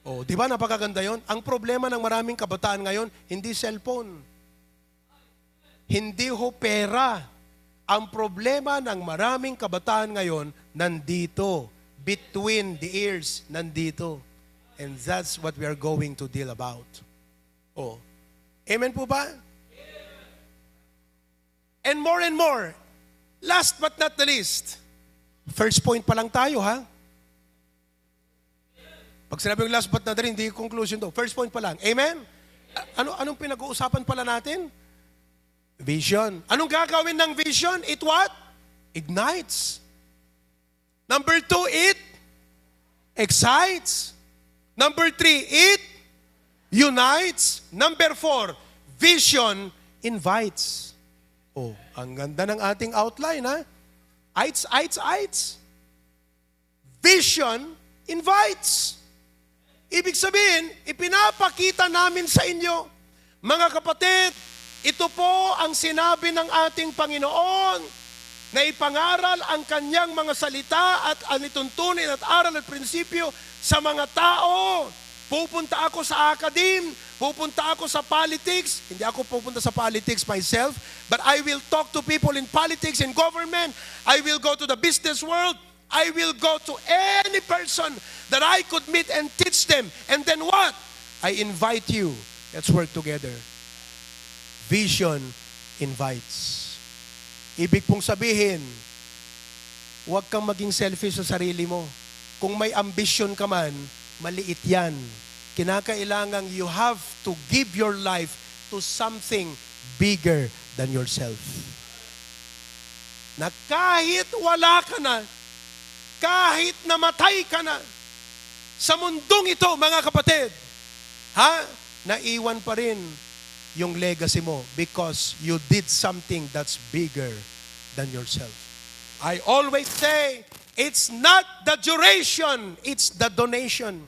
Oh, di ba napakaganda yon? Ang problema ng maraming kabataan ngayon, hindi cellphone. Hindi ho pera. Ang problema ng maraming kabataan ngayon, nandito, between the ears, nandito. And that's what we are going to deal about. Oh. Amen po ba? And more and more. Last but not the least, first point pa lang tayo, ha? Pag sinabi yung last but not the least, hindi conclusion to. First point pa lang. Amen? A- ano, anong pinag-uusapan pala natin? Vision. Anong gagawin ng vision? It what? Ignites. Number two, it excites. Number three, it unites. Number four, vision invites. Oh, ang ganda ng ating outline, ha? Ites, ites, ites. Vision invites. Ibig sabihin, ipinapakita namin sa inyo, mga kapatid, ito po ang sinabi ng ating Panginoon na ipangaral ang kanyang mga salita at alituntunin at aral at prinsipyo sa mga tao. Pupunta ako sa academe, pupunta ako sa politics. Hindi ako pupunta sa politics myself, but I will talk to people in politics, in government. I will go to the business world. I will go to any person that I could meet and teach them. And then what? I invite you. Let's work together. Vision invites. Ibig pong sabihin, huwag kang maging selfish sa sarili mo. Kung may ambition ka man, maliit yan. Kinakailangan you have to give your life to something bigger than yourself. Na kahit wala ka na, kahit namatay ka na, sa mundong ito, mga kapatid, ha? Naiwan pa rin yung legacy mo because you did something that's bigger than yourself. I always say, it's not the duration, it's the donation.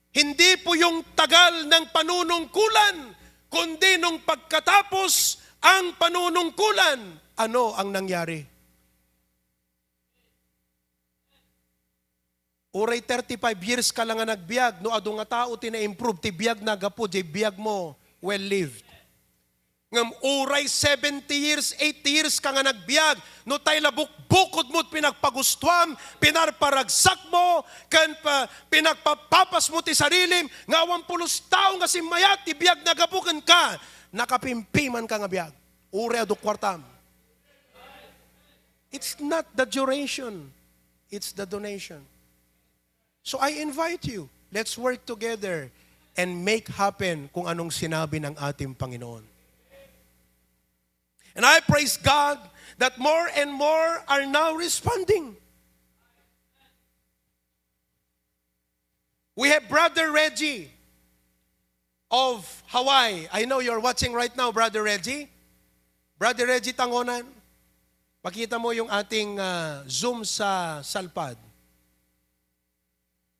Hindi po yung tagal ng panunungkulan, kundi nung pagkatapos ang panunungkulan, ano ang nangyari? Uray thirty-five years ka lang nga nagbiag, no adu nga tao ti na-improve ti biag na gapu, jay biag mo, well lived. Ngem uray seventy years, eighty years ka nga nagbiag, no tay la bukbukod mo pinagpagustuam, pinarparagsak mo, ken pa, pinagpapapas mo ti sarilim, nga awan pulos tao nga simmayat ti biag na gapu kenka, nakapimpiman ka nga biag. Uray adu kuartam. It's not the duration, it's the donation. So I invite you, let's work together and make happen kung anong sinabi ng ating Panginoon. And I praise God that more and more are now responding. We have Brother Reggie of Hawaii. I know you're watching right now, Brother Reggie. Brother Reggie Tangonan, pakita mo yung ating, ah, Zoom sa Salpad.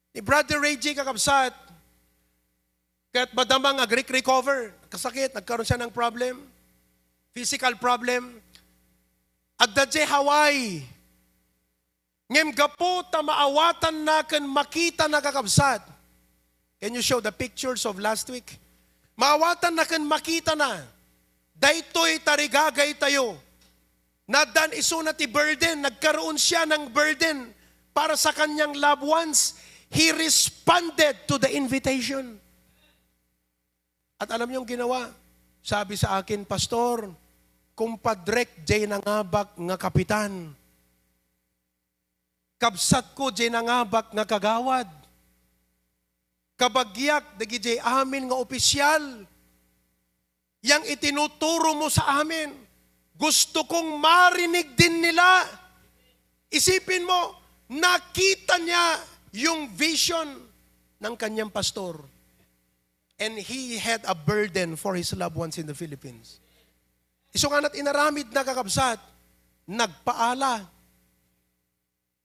Ni Brother Reggie, kakabsat, ket madama nga agrik-recover, kasakit, nagkaroon siya ng problem, physical problem. Adda jay Hawaii. Ngem gapu ta maawatanna ken makitana, kakabsat. Can you show the pictures of last week? Maawatanna ken makitana. Daytoy tarigagaytayo. Naddan isuna ti burden, nagkaroon siya ng burden para sa kanyang loved ones. He responded to the invitation. At alam niyo ang ginawa? Sabi sa akin, "Pastor, kumpadrek jay nangabak nga kapitan. Kabsatko jay nangabak nga kagawad. Kabagiak dagijay amin nga opisyal. Yang itinuturo mo sa amin, gusto kong marinig din nila." Isipin mo, nakita niya yung vision ng kanyang pastor. And he had a burden for his loved ones in the Philippines. Isu nga nat inaramid na, kakabsat, nagpaala.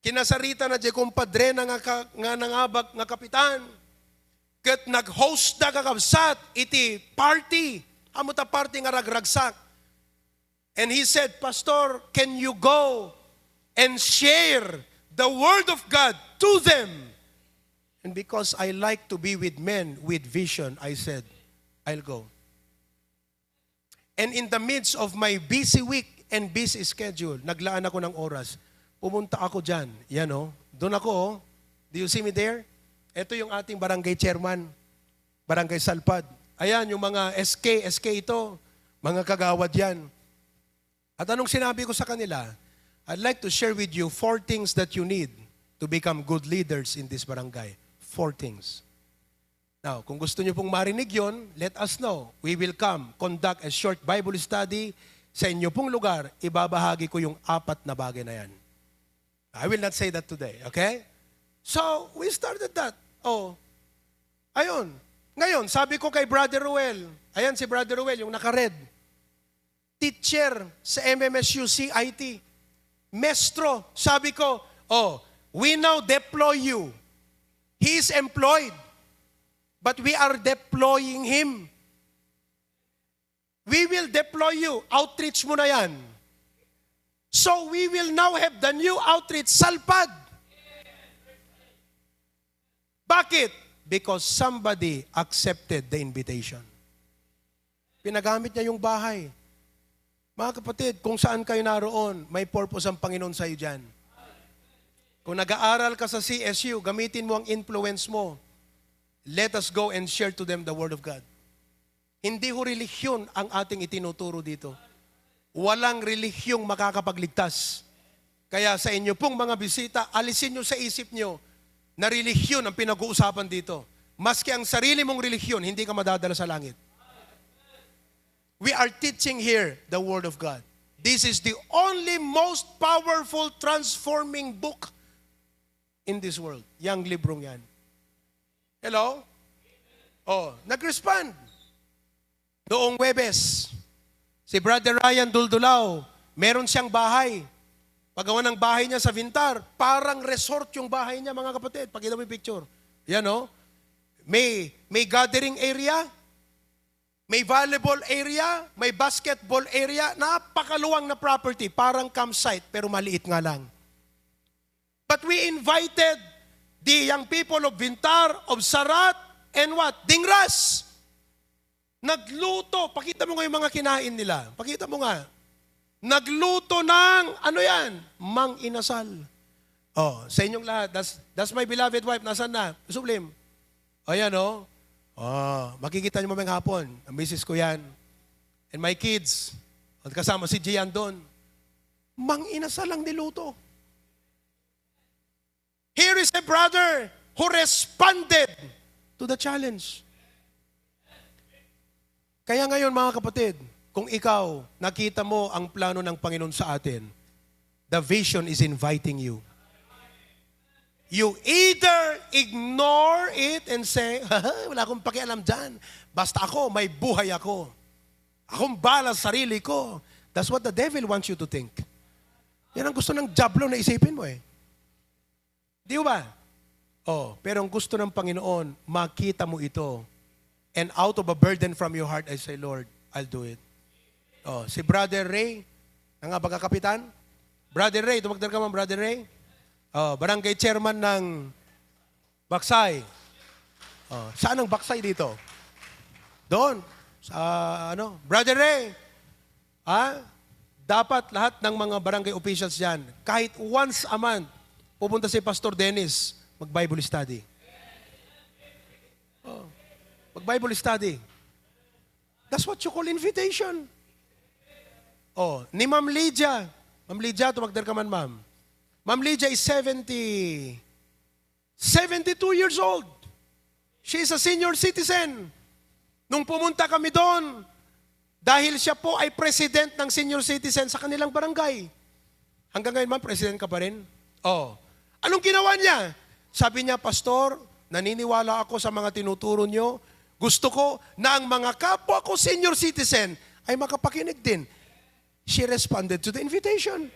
Kinasarita na di kumpadre na nga, ka, nga nangabak nga kapitan. Ket nag-host da, kakabsat, iti party. Amo ta party nga ragragsak. And he said, "Pastor, can you go and share the word of God to them?" And because I like to be with men with vision, I said, "I'll go." And in the midst of my busy week and busy schedule, naglaan ako ng oras. Pumunta ako dyan. Yan, oh. Doon ako, oh. Do you see me there? Ito yung ating barangay chairman, barangay Salpad. Ayan, yung mga S K, S K ito. Mga kagawad yan. At anong sinabi ko sa kanila? "I'd like to share with you four things that you need to become good leaders in this barangay." Four things. Now, kung gusto niyo pong marinig yon, let us know. We will come, conduct a short Bible study sa inyo pong lugar. Ibabahagi ko yung apat na bagay na yan. I will not say that today, okay? So, we started that. Oh, ayun. Ngayon, sabi ko kay Brother Ruel, ayan si Brother Ruel, yung naka-red. Teacher sa M M S U C I T. Mestro, sabi ko, "Oh, we now deploy you." He is employed, but we are deploying him. We will deploy you. Outreach mo na yan. So we will now have the new outreach, Salpad. Bakit? Because somebody accepted the invitation. Pinagamit niya yung bahay. Mga kapatid, kung saan kayo naroon, may purpose ang Panginoon sa'yo dyan. Kung nag-aaral ka sa C S U, gamitin mo ang influence mo. Let us go and share to them the Word of God. Hindi ho relihiyon ang ating itinuturo dito. Walang relihiyong makakapagligtas. Kaya sa inyo pong mga bisita, alisin nyo sa isip nyo na relihiyon ang pinag-uusapan dito. Maski ang sarili mong relihiyon, hindi ka madadala sa langit. We are teaching here the Word of God. This is the only most powerful transforming book in this world. Yang librong yan. Hello? Oh, nag-respond. Noong Huwebes, si Brother Ryan Duldulao, meron siyang bahay. Paggawa ng bahay niya sa Vintar, parang resort yung bahay niya, mga kapatid. Pakita mo yung picture. Yan, oh. May, may gathering area, may volleyball area, may basketball area, napakaluwang na property, parang campsite, pero maliit nga lang. But we invited the young people of Vintar, of Sarat, and what? Dingras. Nagluto. Pakita mo nga yung mga kinain nila. Pakita mo nga. Nagluto ng, ano yan? Mang inasal. Oh, sa inyong lahat, that's, that's my beloved wife. Nasaan na? Sublim. O yan, oh. Oh, makikita niyo mamayang hapon. Ang misis ko yan. And my kids. At kasama si Gian doon. Mang inasal ang niluto. Here is a brother who responded to the challenge. Kaya ngayon, mga kapatid, kung ikaw, nakita mo ang plano ng Panginoon sa atin, the vision is inviting you. You either ignore it and say, "Wala akong pakialam dyan. Basta ako, may buhay ako. Akong bala sa sarili ko." That's what the devil wants you to think. Yan ang gusto ng Diablo na isipin mo eh. Di ba? Oh, pero ang gusto ng Panginoon, makita mo ito. And out of a burden from your heart, I say, "Lord, I'll do it." Oh, si Brother Ray, ang nga baga kapitan? Brother Ray, tumagdar ka man, Brother Ray? Oh, barangay chairman ng Baksay. Oh, saan ang Baksay dito? Doon. Sa, ano? Brother Ray, ha? Dapat lahat ng mga barangay officials dyan, kahit once a month, pupunta si Pastor Dennis, mag-Bible study. Oh, mag-Bible study. That's what you call invitation. Oh, ni Ma'am Lydia. Ma'am Lydia, tumagdar ka man, ma'am. Ma'am Lydia is seventy, seventy-two years old. She is a senior citizen. Nung pumunta kami doon, dahil siya po ay president ng senior citizen sa kanilang barangay. Hanggang ngayon, ma'am, president ka pa rin? Oh. Anong ginawa niya? Sabi niya, "Pastor, naniniwala ako sa mga tinuturo niyo. Gusto ko na ang mga kapwa ko senior citizen ay makapakinig din." She responded to the invitation.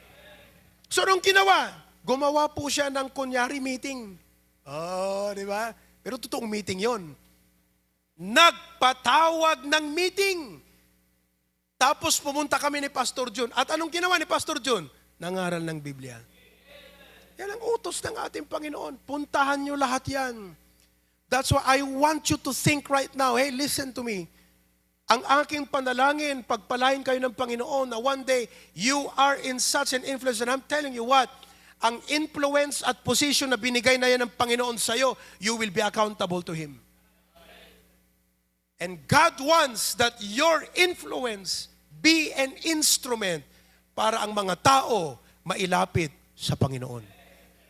So, anong ginawa? Gumawa po siya ng kunyari meeting. Oh, di ba? Pero totoong meeting yon. Nagpatawag ng meeting. Tapos pumunta kami ni Pastor Jun. At anong ginawa ni Pastor Jun? Nangaral ng Biblia. Yan ang utos ng ating Panginoon. Puntahan niyo lahat yan. That's why I want you to think right now. Hey, listen to me. Ang aking panalangin, pagpalain kayo ng Panginoon na one day, you are in such an influence. And I'm telling you what, ang influence at position na binigay na yan ng Panginoon sa'yo, you will be accountable to Him. And God wants that your influence be an instrument para ang mga tao mailapit sa Panginoon.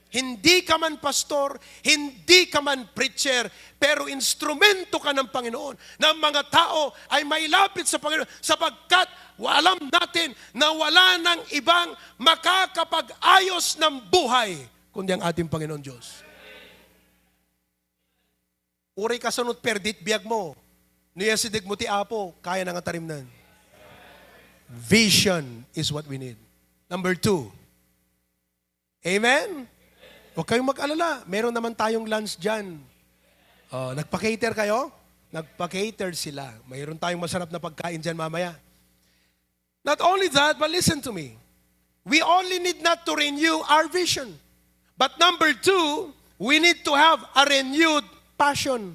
Hindi ka man pastor, hindi ka man preacher, pero instrumento ka ng Panginoon na ang mga tao ay mailapit sa Panginoon sapagkat alam natin na wala nang ibang makakapag-ayos ng buhay kundi ang ating Panginoon Diyos. Uray kasano ti perdit biagmo. No iyasidegmo ti Apo, kayana nga tarimnen. Vision is what we need. Number two. Amen? Huwag kayong mag-alala. Meron naman tayong lunch dyan. Oh, nagpa-cater kayo? Nagpa-cater sila. Mayroon tayong masarap na pagkain dyan mamaya. Not only that, but listen to me. We only need not to renew our vision. But number two, we need to have a renewed passion.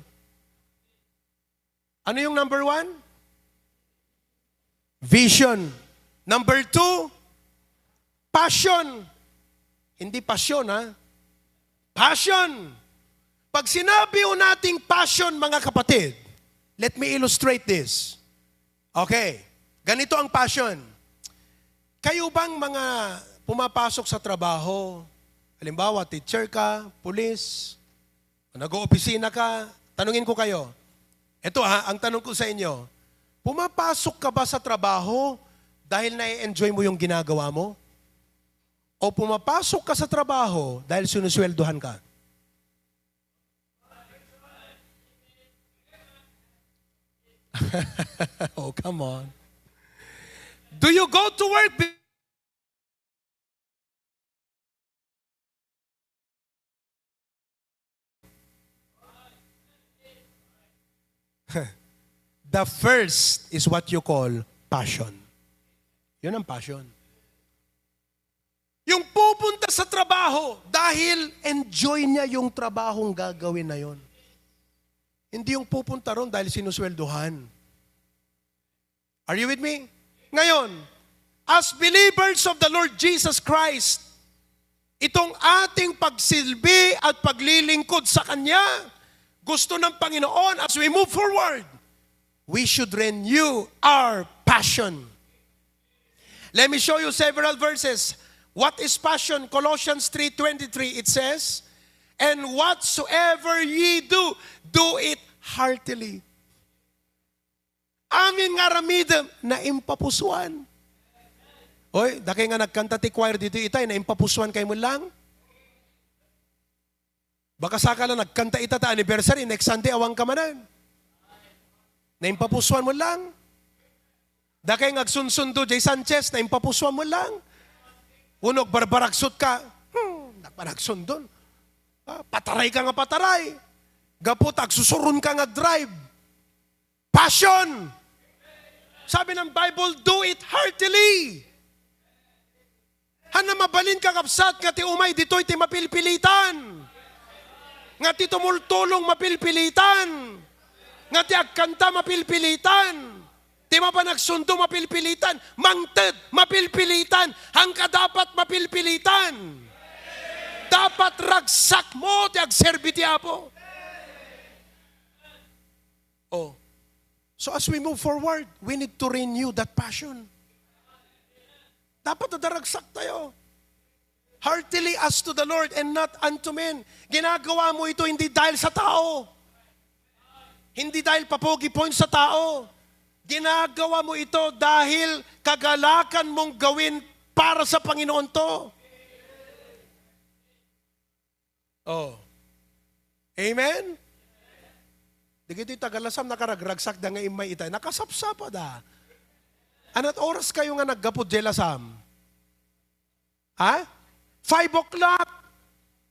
Ano yung number one? Vision. Number two, passion. Hindi passion, ha? Passion. Pag sinabi ho nating passion, mga kapatid, let me illustrate this. Okay. Ganito ang passion. Kayo bang mga pumapasok sa trabaho? Halimbawa, teacher ka, pulis, nag-oopisina ka, tanungin ko kayo. Ito ha, ang tanong ko sa inyo, pumapasok ka ba sa trabaho dahil na-enjoy mo yung ginagawa mo? O pumapasok ka sa trabaho dahil sinusweldohan ka? Oh, come on. Do you go to work be- The first is what you call passion. Yun ang passion. Yung pupunta sa trabaho dahil enjoy niya yung trabahong gagawin na yon. Hindi yung pupunta ron dahil sinusweldohan. Are you with me? Ngayon, as believers of the Lord Jesus Christ, itong ating pagsilbi at paglilingkod sa Kanya, gusto ng Panginoon as we move forward, we should renew our passion. Let me show you several verses. What is passion? Colossians three twenty-three, it says, "And whatsoever ye do, do it heartily." Amin nga aramidem, naimpapusuan. Oy, dakay nga nagkanta ti choir ditoy itay, naimpapusuan kayo man lang? Baka saka lang nagkanta ita ta anniversary, next Sunday, awan ka manen. Naimpapusuan mo lang. Dakay nga agsunsundo, Jay Sanchez, naimpapusuan mo lang. Unog, barbaragsot ka. Hmm, nagpanagsundon. Ah, pataray ka nga pataray. Gapu ta agsusuron ka nga drive. Passion. Sabi ng Bible, "Do it heartily." Hanna mabalin, kakabsat, nga ti umay ditoy ti mapilpilitan. Nga ti tumultulong mapilpilitan. Nga ti agkanta mapilpilitan. Ti mapanagsundo mapilpilitan. Mangted mapilpilitan. Hangka dapat mapilpilitan. Dapat ragsak mo ti agserbi ti Apo. Oh. So as we move forward, we need to renew that passion. Dapat nadaragsak tayo. Heartily as to the Lord and not unto men. Ginagawa mo ito hindi dahil sa tao. Hindi dahil papogi point sa tao. Ginagawa mo ito dahil kagalakan mong gawin para sa Panginoon to. Oh. Amen? Dagitoy taga-Lasam, nakaragragsak da nga immay itay. Nakasapsapa da. Anat oras kayo nga naggapu diay Lasam? Ha? Five o'clock.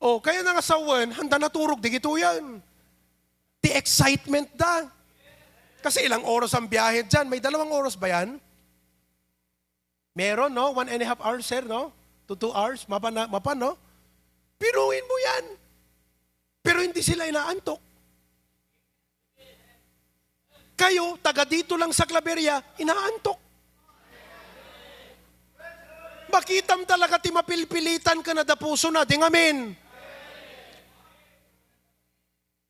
Oh, kaya na nga sawen, handa naturog, digitoyan. Ti excitement da. Kasi ilang oras ang biyahe dyan? May dalawang oras ba yan? Meron, no? One and a half hours, sir, no? To two hours, mapan, na- mapan, no? Biruin mo yan. Pero hindi sila inaantok. Kayo, taga dito lang sa Claveria, inaantok. Makitam talaga ti mapilpilitan ken adda pusona, ding amen.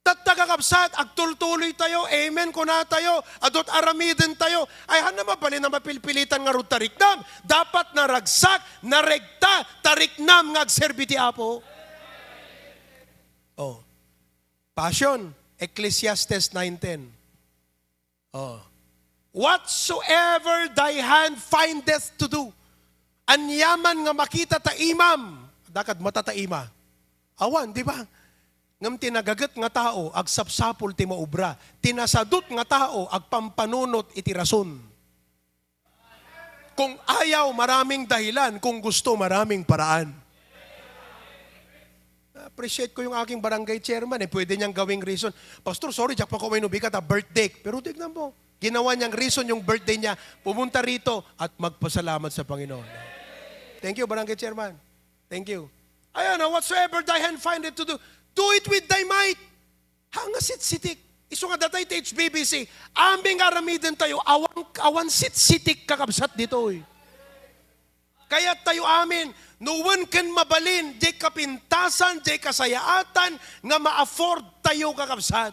Tatta, kakabsat, agtultuloy tayo, amen kuna tayo, adut aramiden tayo. Ay, hanna mabalin a mapilpilitan ngarud ta riknam. Dapat naragsak, naregta, ta riknam nga agserbi ti Apo. Oh. Passion, Ecclesiastes nine ten. Oh. "Whatsoever thy hand findeth to do." Aniaman nga makita ta imam, dakad mata ta ima. Awan, di ba? Ngem ti nagaget nga tao, agsapsapul ti maubra. Ti nasadut nga tao, agpampanunot iti rason. Kung ayaw, maraming dahilan. Kung gusto, maraming paraan. Appreciate ko yung aking barangay chairman eh. Pwede niyang gawing reason. "Pastor, sorry, diak pa ko may nubika ta birthday." Pero tignan mo, ginawa niyang reason yung birthday niya. Pumunta rito at magpasalamat sa Panginoon. Thank you, barangay chairman. Thank you. Ayan, ah, "Whatsoever thy hand findeth to do, do it with thy might." Haan nga sitsitik. Isu nga datay ti H B B C, amin nga aramiden tayo, awan, awan sitsitik, kakabsat, ditoy. Kayat tayo amin, no wen ken mabalin, diay kapintasan, diay kasayaatan nga ma-afford tayo, kakabsat.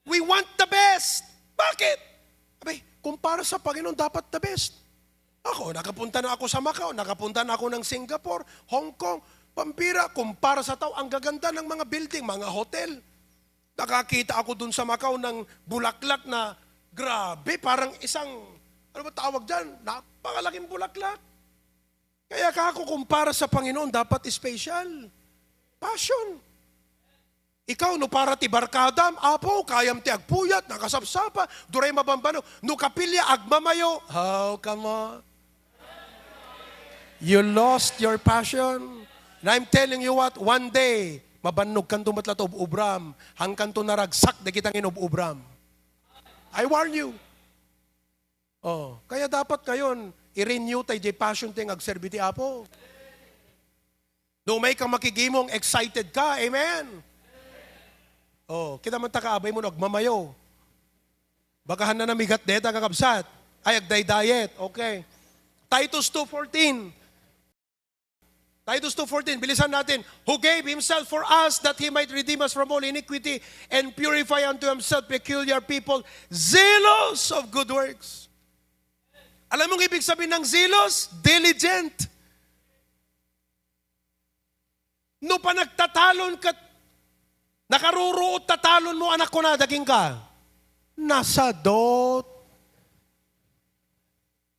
We want the best. Bakit? Abay, kumpara sa Panginoon, dapat the best. Ako, nakapunta na ako sa Macau, nakapunta na ako ng Singapore, Hong Kong. Pambira, kumpara sa tao, ang gaganda ng mga building, mga hotel. Nakakita ako dun sa Macau ng bulaklak na grabe, parang isang, ano ba tawag dyan? Napakalaking bulaklak. Kaya ka ako, kumpara sa Panginoon, dapat special. Passion. Ikaw, no para ti barkadam, Apo, kayam ti agpuyat, nakasapsapa, duray mabambano. No kapilya, agmamayo. How come on? You lost your passion. And I'm telling you what, one day, mabannog kanto met la ta ub-ubram, hangkanto naragsak dagita nga inub-ubram. I warn you. Oh, kaya dapat ngayon, i-renew tay jay passion tay nga agserbi ti Apo. No umay ka makigimong, excited ka. Amen. Oh, kita man ta kaabay mo no agmamayo. Baka han na namigat deta, kakabsat. Ay, agday-diet. Okay. Titus two fourteen. Titus two fourteen, bilisan natin. "Who gave himself for us that he might redeem us from all iniquity and purify unto himself peculiar people, zealous of good works." Alam mo ang ibig sabihin ng zealous? Diligent. No panagtatalon ket nakaruruot tatalon mo, anak ko na, daging ka. Nasadot.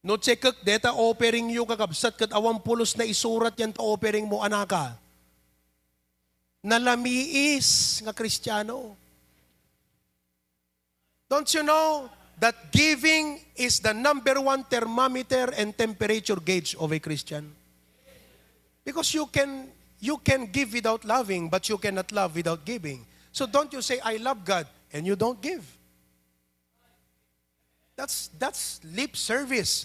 No checkek deta offering yo, kakabsat, ket awan pulos na isurat yan ta offering mo, anaka. Nalamiis nga Kristiano. Don't you know that giving is the number one thermometer and temperature gauge of a Christian? Because you can, you can give without loving, but you cannot love without giving. So don't you say, "I love God," and you don't give. That's, that's lip service.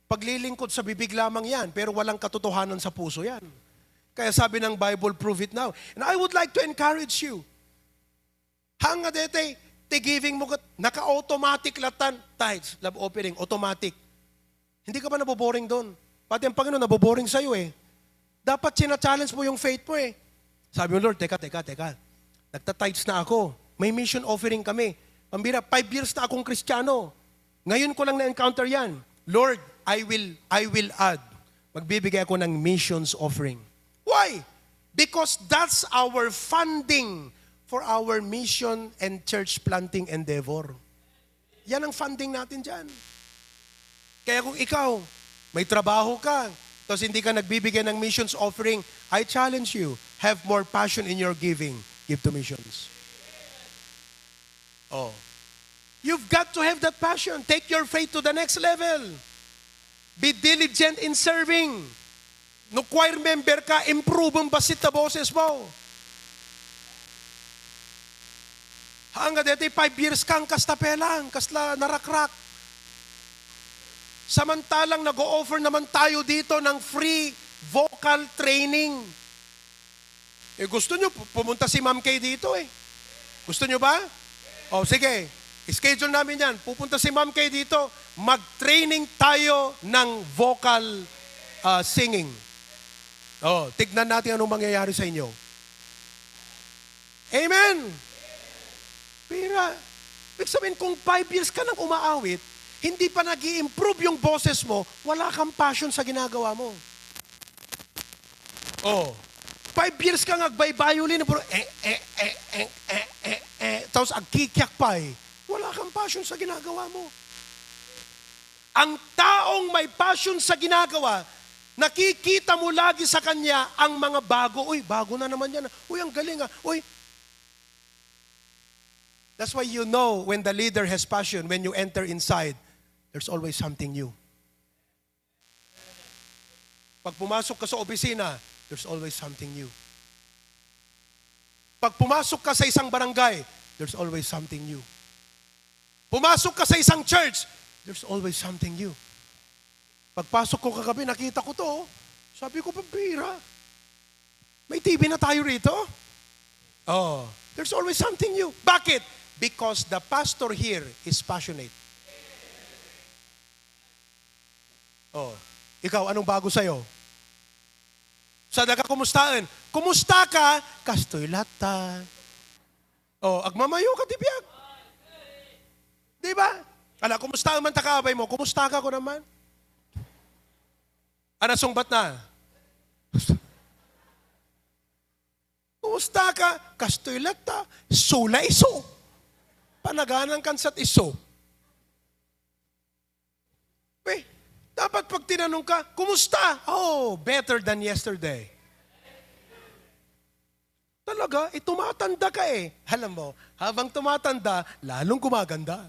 Paglilingkod sa bibig lamang yan, pero walang katotohanan sa puso yan. Kaya sabi ng Bible, "Prove it now." And I would like to encourage you. Haan nga daytoy, ti giving mo ket naka-automatic latan, tithes, love offering, automatic. Hindi ka ba naboboring doon? Pati ang Panginoon naboboring sa'yo eh. Dapat sina-challenge mo yung faith mo eh. Sabi mo, "Lord, teka, teka, teka. Nagta-tithes na ako. May mission offering kami. Pambira, five years na akong Kristiyano. Ngayon ko lang na-encounter yan. Lord, I will, I will add. Magbibigay ako ng missions offering." Why? Because that's our funding for our mission and church planting endeavor. Yan ang funding natin dyan. Kaya kung ikaw, may trabaho ka, tapos hindi ka nagbibigay ng missions offering, I challenge you, have more passion in your giving. Give to missions. Oh. You've got to have that passion. Take your faith to the next level. Be diligent in serving. No choir member ka, improve ang basit na boses mo. Hangga deti five years kang kasta pelang, kasla narakrak. Samantalang nag-o-offer naman tayo dito ng free vocal training. Eh, gusto nyo, pu-, pumunta si Ma'am Kay dito eh. Gusto nyo ba? O, sige. Schedule namin yan. Pupunta si Ma'am Kay dito. Mag-training tayo ng vocal, ah, singing. O, tignan natin anong mangyayari sa inyo. Amen! Pira. Ibig sabihin, kung five years ka nang umaawit, hindi pa nag improve yung boses mo, wala kang passion sa ginagawa mo. Oh, five years ka nga agbaybayolin, pero eh, eh, eh, eh, eh, eh, eh, tapos agkikiak pa eh. Wala kang passion sa ginagawa mo. Ang taong may passion sa ginagawa, nakikita mo lagi sa kanya ang mga bago. Uy, bago na naman yan. Uy, ang galing ah. Uy, that's why you know when the leader has passion, when you enter inside, there's always something new. Pag pumasok ka sa opisina, there's always something new. Pag pumasok ka sa isang barangay, there's always something new. Pumasok ka sa isang church, there's always something new. Pagpasok ko kagabi, nakita ko to, oh. Sabi ko, "Pampira, may T V na tayo rito?" Oh, there's always something new. Bakit? Because the pastor here is passionate. Oh, ikaw, anong bago sa'yo? Sa daga, kumustaen? Kumusta ka? Kastoy latta. Oh, agmamayo ka ti biag. Di ba? Ala, kumusta man ta kaabay mo? Kumusta ka ko naman? Ana sungbat na? Kumusta ka? Kastoy latta. Sula iso. Panaganan kan sat iso. Eh, dapat pag tinanong ka, "Kumusta?" "Oh, better than yesterday." Talaga, eh, tumatanda ka eh. Alam mo, habang tumatanda, lalong gumaganda.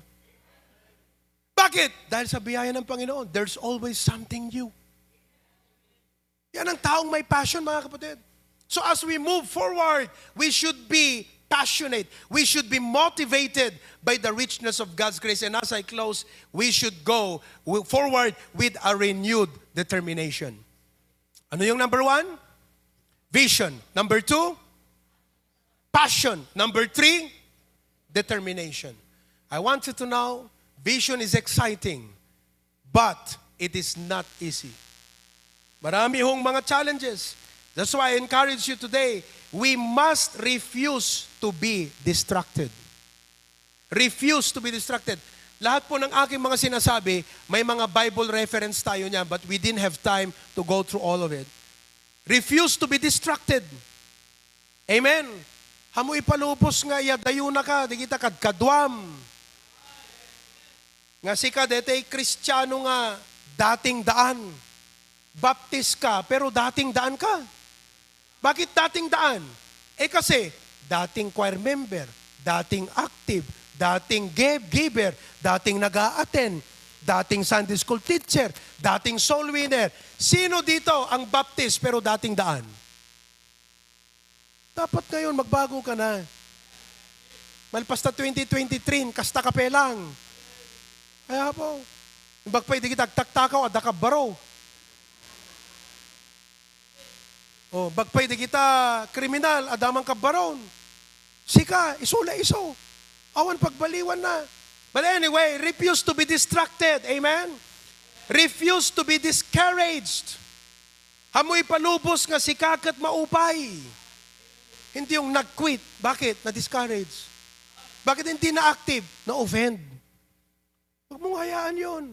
Bakit? Dahil sa biyaya ng Panginoon, there's always something new. Yan ang taong may passion, mga kapatid. So as we move forward, we should be passionate. We should be motivated by the richness of God's grace. And as I close, we should go w-, forward with a renewed determination. Ano yung number one? Vision. Number two, passion. Number three, determination. I want you to know, vision is exciting, but it is not easy. Marami hong mga challenges. That's why I encourage you today, we must refuse to be distracted. Refuse to be distracted. Lahat po ng aking mga sinasabi, may mga Bible reference tayo niyan, but we didn't have time to go through all of it. Refuse to be distracted. Amen. Amo ipalubos nga iyadayo na ka, di kita kadkaduam. Nga sika, detay Kristiano nga dating daan. Baptis ka, pero dating daan ka. Bakit dating daan? Eh kasi, dating choir member, dating active, dating gi-, giver, dating nag-a-attend, dating Sunday school teacher, dating soul winner. Sino dito ang baptis pero dating daan? Dapat ngayon, magbago ka na. Malpas ta twenty twenty-three, kasta ka pe lang. Kaya po, bakpay di kita agtaktakaw, adda ka baro. Oh, bakpay di kita kriminal, adda man ka baron. Sika, isu la isu. Awan pagbaliwan na. But anyway, refuse to be distracted. Amen? Refuse to be discouraged. Amo ipalubos nga sika ket maupay. Hindi yung nag-quit. Bakit? Na-discourage. Bakit hindi na-active? Na-offend. Huwag mong hayaan yun.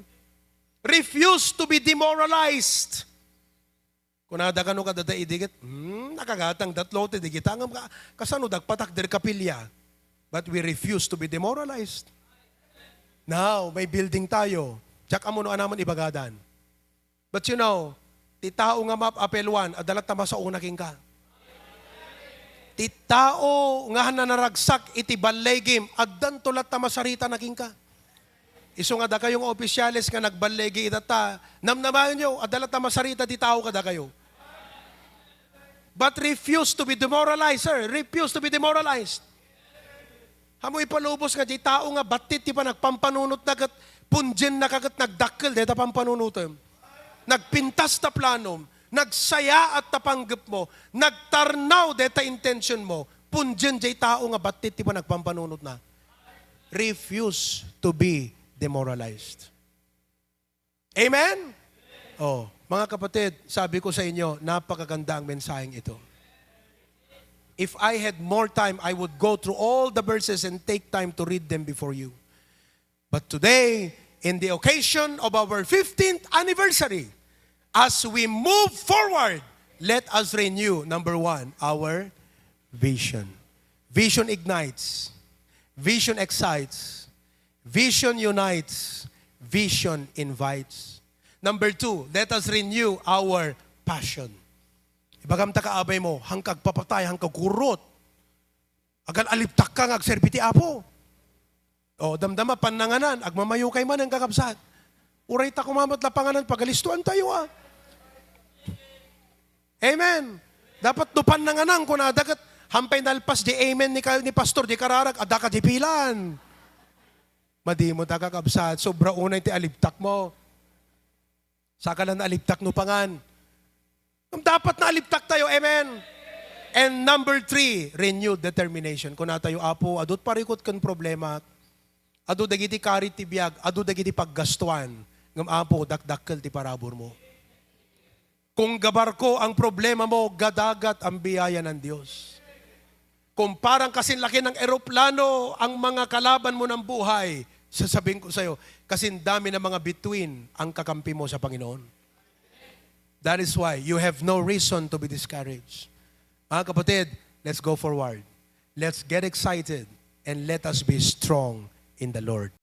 Refuse to be demoralized. Kunada kano kadada idiket, "Hmm, nakagatang datlo ti digita, ngem ka-, kasano dagpatak diri kapilya?" But we refuse to be demoralized. Now, may building tayo. Diak ammo no anaman ibagadan. But you know, ti tao nga maap-apelwan, adda latta masaona kenka. Ti tao nga nanaragsak iti ballegim, addanto latta masarita na kenka. Isu nga dakayo nga opisyales nga nagballegi itatta, namnamaenyo, adda latta masarita ti tao kadakayo. But refuse to be demoralized, sir. Refuse to be demoralized. Ammo ipalubos nga diay tao nga battit ti panagpampanunotna ket pundienna ka ket nagdakkel dayta pampanunotem. Nagpintas ta planom, nagsayaat ta panggepmo, nagtarnaw dayta intentionmo, pundien diay tao nga battit ti panagpampanunotna. Refuse to be demoralized. Amen? Oh, mga kapatid, sabi ko sa inyo, napakaganda ang mensaheng ito. If I had more time, I would go through all the verses and take time to read them before you. But today, in the occasion of our fifteenth anniversary, as we move forward, let us renew, number one, our vision. Vision ignites. Vision excites. Vision unites. Vision invites. Number two, let us renew our passion. Ibagam ta kaabay mo, hangka agpapatay, hangka agkurot. Agal-alibtak ka nga agserbi ti Apo. O, damdama, pannanganan, agmamayokay man ang kakabsat. Uray ta kumamat la panganan, pagalistuan tayo, ah. Amen. Dapat no pannanganan, kunada ket, hampay nalpas di amen ni, ka- ni pastor, di kararag, adda ka di pilan. Madimo ta, kakabsat, sobra unay ti alibtak mo. Saka lang naalibtak no pangan. Dapat naalibtak tayo, amen? And number three, renewed determination. Kuna tayo, "Apo, adut parikut ken problema. Adu dagiti karit ti biag, adu dagiti paggastuan. Ngem, Apo, dakdakkel ti parabur mo." Kung gabarko ang problema mo, gadagat ang biyaya ng Diyos. Kung parang kasin laki ng eroplano ang mga kalaban mo ng buhay, sasabihin ko sa'yo, kasin dami ng mga bituin ang kakampi mo sa Panginoon. That is why you have no reason to be discouraged. Mga kapatid, let's go forward. Let's get excited and let us be strong in the Lord.